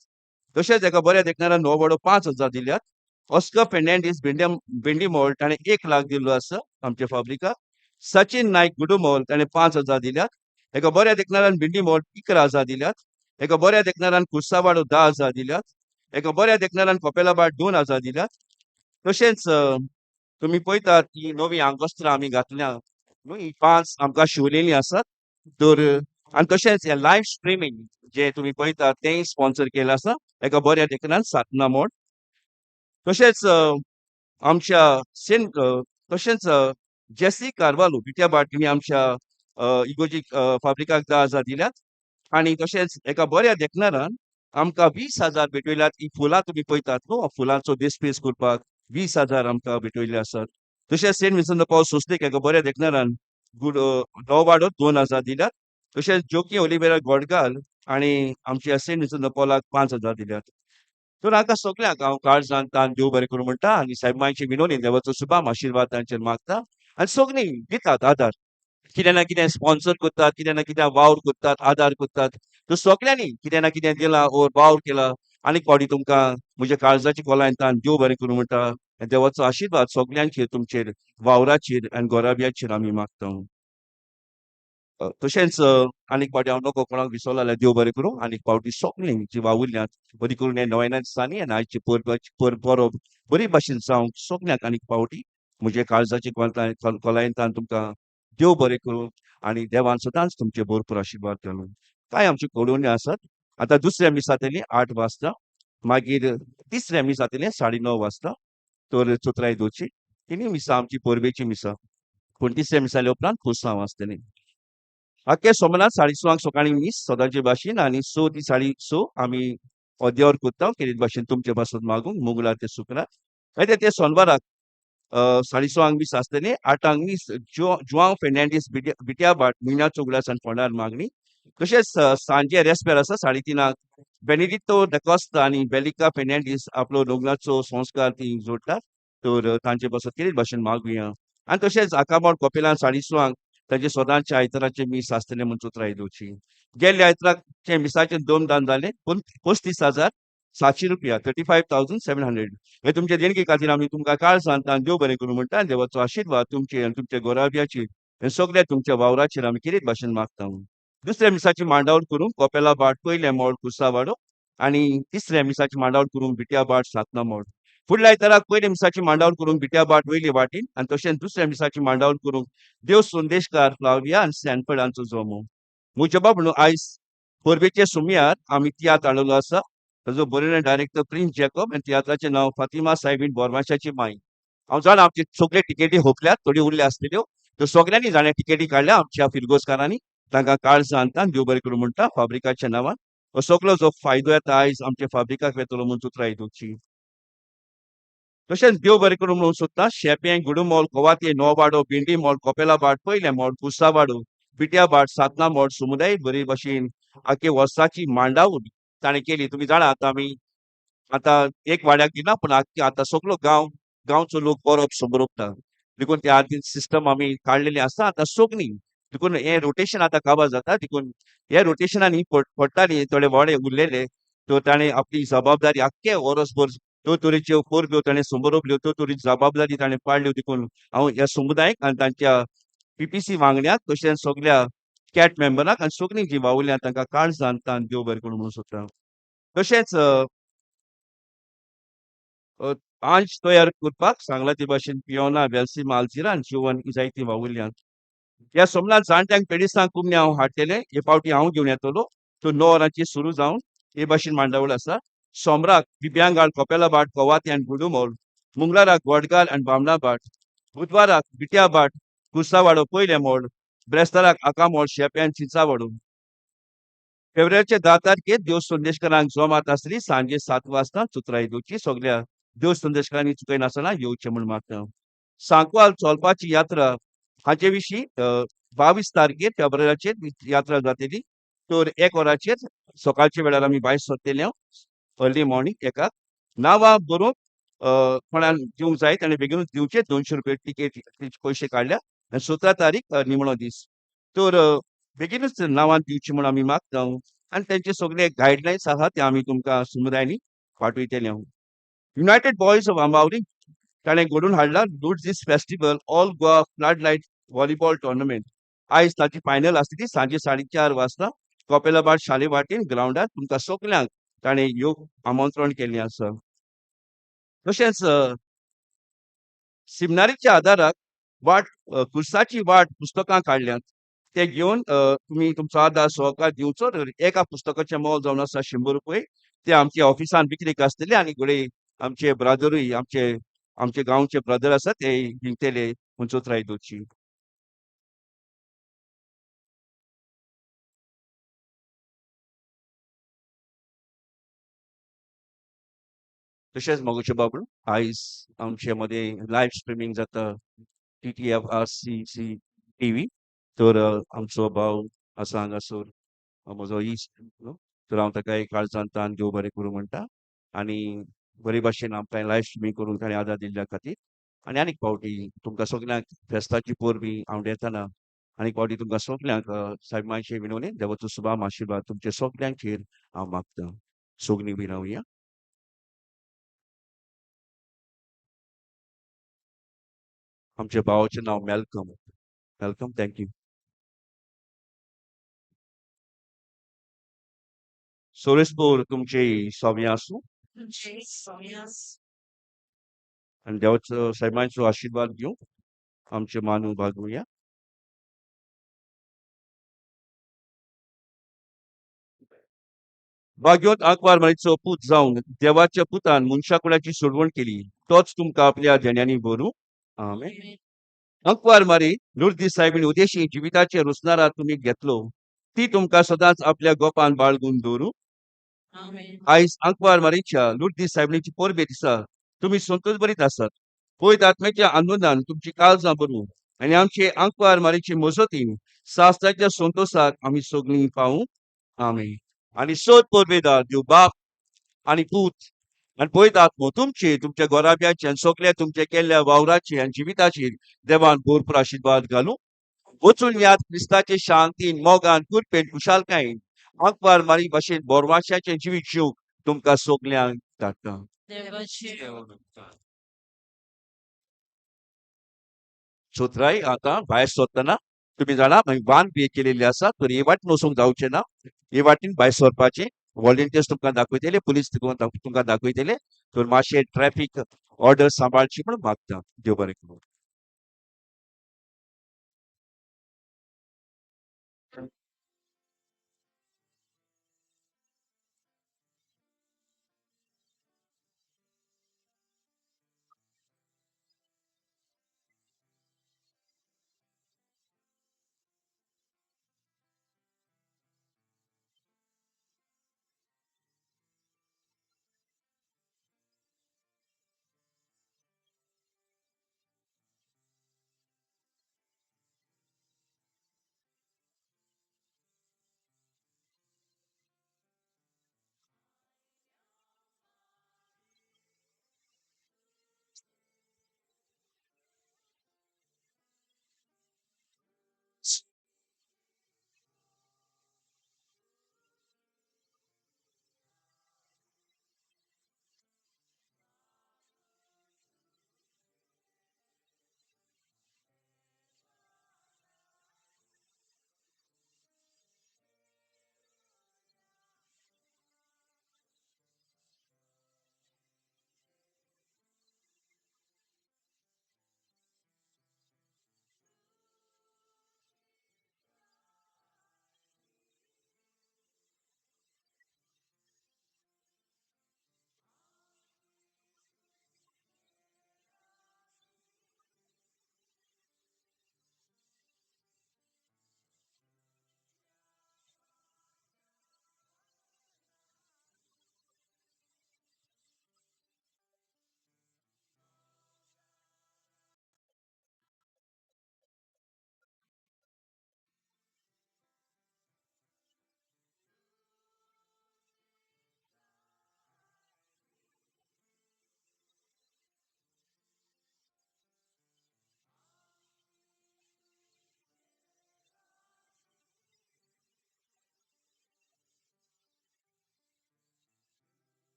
तशेंच एका बऱ्या देखणारान नोवाडो 5000 दिल्यात. ऑस्कर फेर्नांडीस भेंडीमोल ताणें 1 लाख दिल्लो आसा आमच्या फाब्रिकाक. सचिन नायक गुडुमोल ताणें 5000 दिल्यात. एका बऱ्या देखणारान भेंडीमोल 11,000 दिल्यात. एका बऱ्या देखणारान कुर्सावाडो 10,000 दिल्यात. एका बऱ्या देखणारान कपेलाबाट 2000 दिल्यात. तशेंच तुमी पळयतात ही नवी आंगवस्त्रां आमी घातल्या न्हू, ही 5 आमकां शिवलेलीं आसात. तर आनी तशेंच हें लायव्ह स्ट्रिमींग जें तुमी पळयतात तेंय स्पॉन्सर केलें आसा एका बऱ्या देखणान सातना मोड. तशेंच आमच्या सेंट तशेंच जेसी कार्वालो बिट्याबाट हिणी आमच्या इगोजी फाब्रिकाक 10,000 दिल्यात. आनी तशेंच एका बऱ्या देखणारान आमकां 20,000 भेटयल्यात. ही फुलां तुमी पळयतात न्हू, फुलांचो डिस्प्लेस करपाक 20,000 आमकां भेटयल्ले आसात. तशेंच सेंट विन्संट the Paul सोसलेक एका बऱ्या देखणारान गुड नोवाडो 2,000 दिल्यात. तशेंच जोकी ओलिवेरा गोडगाल आनी आमच्या सेंट विन्संट the पॉलाक 5,000 दिल्यात. तर हांकां सगल्यांक हांव काळजान तान देव बरें करूं म्हणटा आनी सायबांची विनवणी देवाचो सुबाम आशिर्वाद तांचेर मागता. आनी सगळीं दितात आदार, कितें ना कितें स्पॉन्सर करतात, कितें ना कितें वावर करतात, आदार करतात. तर सगल्यांनी कितें ना कितें दिलां ओर वावर केला. आनी फावटी तुमकां म्हज्या काळजाची खोलायेन तान देव बरें करूं म्हणटा आनी देवाचो आशिर्वाद सगल्यांचेर तुमचेर वावराचेर आनी गोराब्याचेर आमी मागता. तशेंच आनीक फावटी हांव नको कोणाक विसरलो जाल्यार देव बरें करूं. आनीक फावटी सगळीं जी वावुरल्यात बरी करून हे नोवेना दिसांनी आनी आयची परब बरी भाशेन जावंक सगल्यांक आनीक फावटी म्हजे काळजाची खोलायेन तान तुमकां देव बरें करूं आनी देवान सदांच तुमचे भरपूर आशिर्वाद घालूं. कांय आमच्यो कळोवण्यो आसात. आतां दुसऱ्या मीस जातली 8 वाजता, मागीर तिसऱ्या मीस जातलें 9:30 वाजता. तर चोत्राय दवरची तिनूय मिसां आमची परबेची मिसां, पूण तिसऱ्या मिसाले उपरांत खुर्सांव आसतलें. आख्या सोमनाथ 6:30 सकाळीं मीस सदांचे भाशेन आनी 6 ती 6:30 आमी अद्यावर करता केरीत भाशेन तुमचे पासत मागूंक मंगळार ते शुक्रार. मागीर ते सोनवाराक 6:30 मीस आसतलें. 8 मीस जुआंव फेर्नांडीस बिट्याबाट म्हयन्याचो उगडास आनी फोंडार मागणी. तशेंच सांजे रेस्पेर आसा 3:30 बेनेडितो दकोस्ता आनी बेलिका फेर्नांडीस आपलो लग्नाचो संस्कार ती जोडटात, तर तांचे पासत केरीत भाशेन मागुया. आनी तशेंच आकामाड कपेलान 6:30 तांचे सदांच्या आयताराचें मीस आसतलें म्हूण चोत्राय दवरची. गेल्ल्या आयताराचें मिसाचें दोन दान जालें पूण 35,700 रुपया, 35,700. हे तुमचे देणगे खातीर आमी तुमकां काळजान तान देव बरें करूं म्हणटा. देवाचो आशिर्वाद तुमचे आनी तुमच्या गोराब्याचेर आनी सगळ्या तुमच्या वावराचेर आमी कितें भाशेन मागता. दुसऱ्या मिसाची मांडावळ करूंक कोपेला बाट पयलें मोड कुर्सावाडो आनी तिसऱ्या मिसाची मांडावळ करूंक बिट्या बाट सातना मोड. फुडल्या आयताराक पयल्या मिसाची मांडावळ करूंक बिट्या बाट वयले वाटेन आनी तशेंच दुसऱ्या मिसाची मांडावळ करूंक देव संदेशकार फ्लाविया आनी सॅनफर्ड हांचो जमो. म्हज्या बाबा आयज परबेचे सुमयार आमी तियात्र हाडलेलो आसा. ताजो बरोवणे डायरेक्टर प्रिन्स जॅकब आनी तियात्राचें नांव फातिमा सायबीन बोरमाशाची माई. हांव जाणा आमचे सगळे टिकेटी होपल्यात, थोडी उरल्या आसतल्यो. त्यो सगळ्यांनी जाणें टिकेटी काडल्या आमच्या फिरगोजकारांनी, तांकां काळजान तान देव बरें करूं म्हणटा फाब्रिकाच्या नांवान. हो सगळो जो फायदो येता आयज आमच्या फाब्रिकाक वेतलो म्हूण चुत्राय दिवची. तशेंच देव बरें करूं म्हणून सोदता शेपें, गुडुमोल, कोवाती, नोवाडो, भेंडी मोल, कोपेला बाट, पयलें मोड, कुसावाडो, बिट्या बाट, सातना मोड समुदाय बरी भाशेन आख्खे वर्साची मांडावळ ताणें केली. तुमी जाणा आतां आमी आतां एक वाड्याक दिना, पूण आख्खे आतां सगलो गांवचो लोक बरोब समरोपता देखून त्या आदी सिस्टम आमी काडलेली आसा. आतां सगळीं देखून हें रोटेशन आतां काबार जाता, देखून हे रोटेशनांनी पडटाली थोडे वाडे उरलेले, तर ताणें आपली जबाबदारी आख्खे वरसभर त्यो तरेच्यो परब्यो ताणें समरोपल्यो, त्यो तरेची जबाबदारी ताणें पाडल्यो. देखून हांव ह्या समुदायाक आनी तांच्या पीपीसी वांगड्याक तशेंच सगल्या कॅट मेंबराक आनी सगळीं जी वावुरल्या तांकां काळजान तान देव बरें करूं म्हणून सोदता. तशेंच आंज तयार करपाक सांगला ते भाशेन पियोना, वेलसी, मालजिरा आनी जिवन जायतीं वावुरल्यात. ह्या सोमनाथ जाणट्यांक पेडिस्तांक कुमणे हांव हाडटलें, हे फावटी हांव घेवन येतलो. तो 9 वरांचेर सुरू जावन हे भाशेन मांडावळ आसा. सोमराक बिब्यांगाळ, कोपेलाबाट, कवाती आनी गुडुमोल, मंगळाराक गोडगाल आनी बामणाबाट, बुधवाराक बिट्याबाट, कुर्सावाडो पयलें मोड, ब्रेस्ताराक आकामोळ, शेपें आनी चिंचावाडो. फेब्रुवारीचे 10 तारखेर देव संदेशकारांक जमात आसली सांजे 7 वाजता चुत्राय दिवची. सगळ्या देव संदेशकारांनी चुकयनासतना येवचें म्हूण मागता. सांकवाल चलपाची यात्रा हाचे विशीं 22 तारखेर फेब्रुवारीचेर यात्रा जातली. तर 1 वराचेर सकाळच्या वेळार आमी भायर सरतले, अर्ली मॉर्निंग एकाक. नांवां बरोवन कोणाक दिवंक जाय ताणें बेगीनूच दिवचे. 200 रुपये टिकेट पयशे काडल्या आनी 17 तारीख निमणो दीस. तर बेगीनूच नांवां दिवची म्हूण आमी मागता आनी तेंचे सगळे गायडलायन्स आहा ते आमी तुमकां समुदायांनी पाठयतले. युनायटेड बॉयज ऑफ आंबावली ताणें घडोवन हाडला Lourdes festival all Goa flood light volleyball tournament. आयज ताची फायनल आसली सांजे 4:30 वाजता कोपेलाबाट शाले वाटेन ग्रावंडार. तुमकां सगल्यांक ताणें योग आमंत्रण केल्लें आसा. तशेंच सिमनारीच्या आदाराक वाट कुर्साची वाट पुस्तकां काडल्यांत, ते घेवन तुमी तुमचो आदार सहकार दिवचो. तर एका पुस्तकाचें मोल जावन आसा 100 रुपये. ते आमच्या ऑफिसान विक्रीक आसतले आनी घडये आमचे ब्रादरूय आमचे आमचे गांवचे ब्रदर आसा ते जिंकतले म्हूण चोत्राय दिवची. तशेंच मोगोचे बाबू आयज आमचे मदें लायव्ह स्ट्रिमींग जाता TTFRCC TV. तर आमचो भाव आसा हांगासर म्हजो इश्ट न्हू, तर हांव ताका एक काळजान तान देव बरें करूं म्हणटा आनी बरे भाशेन आमकां लायव्ह स्ट्रिमींग करून ताणें आदार दिल्ल्या खातीर. आनी आनीक फावटी तुमकां सगल्यांक फेस्ताची परबीं आंवडेतना आनीक फावटी तुमकां सगल्यांक सायबाचे विनवणी देवाचो सुभाम आशिर्वाद तुमचे सगल्यांचेर हांव मागता. सगळीं बी रावया. आमच्या भावाचें नांव मेलकम. Malcolm, thank you. सोरेसपूर तुमचे स्वामी आसूं आनी देवाचो सायबांचो आशिर्वाद घेवंक आमचे मानू बागुया. भाग्योत आंकवार मारीचो पूत जावन देवाच्या पुतान मनशाकुळाची सोडवण केली, तोच तुमकां आपल्या देण्यांनी भरू. आमेन. अंकवार मारी लुर्दी साहेबीन उदेशी जिविताचे रुसणारा तुमी घेतलो, ती तुमकां सदांच आपल्या गोपान बाळगून दवरू. आयज आंकवार मारीच्या लुर्दी साहेबीची परबे दिसा तुमी संतोष बरीत आसात. पयत आत्म्याच्या आनंदान तुमची काळजां भरू आनी आमचे आंकवार मारीचे मजतीन शास्त्राच्या संतोषाक आमी सगळीं पावूं. आमेन. आनी सोद परबेदार देव बाप आनी पूत आनी पयत आत्मो तुमचे तुमच्या गोराब्याचे आनी सगल्या तुमच्या केल्ल्या वावराचे आनी जिविताचेर देवान भरपूर आशिर्वाद घालूं. वचून याद क्रिस्ताचे शांतीन मोगान कृपेन खुशालकायेन आंकवार मारी भाशेन बोरवाशाचें जिवीत जिवंक तुमकां सगल्यांक धाडटा. चोत्राय आतां भायर सरतना तुमी जाणा मागीर वान पे केलेली आसा, तर हे वाटेन वचूंक जावचें ना. हे वाटेन भायर सरपाचें वॉलंटियर्स तुमकां दाखयतले, पुलीस तुमकां दाखयतले. तर मातशें ट्रॅफीक ऑर्डर सांबाळची म्हूण मागता. देव बरें करूं.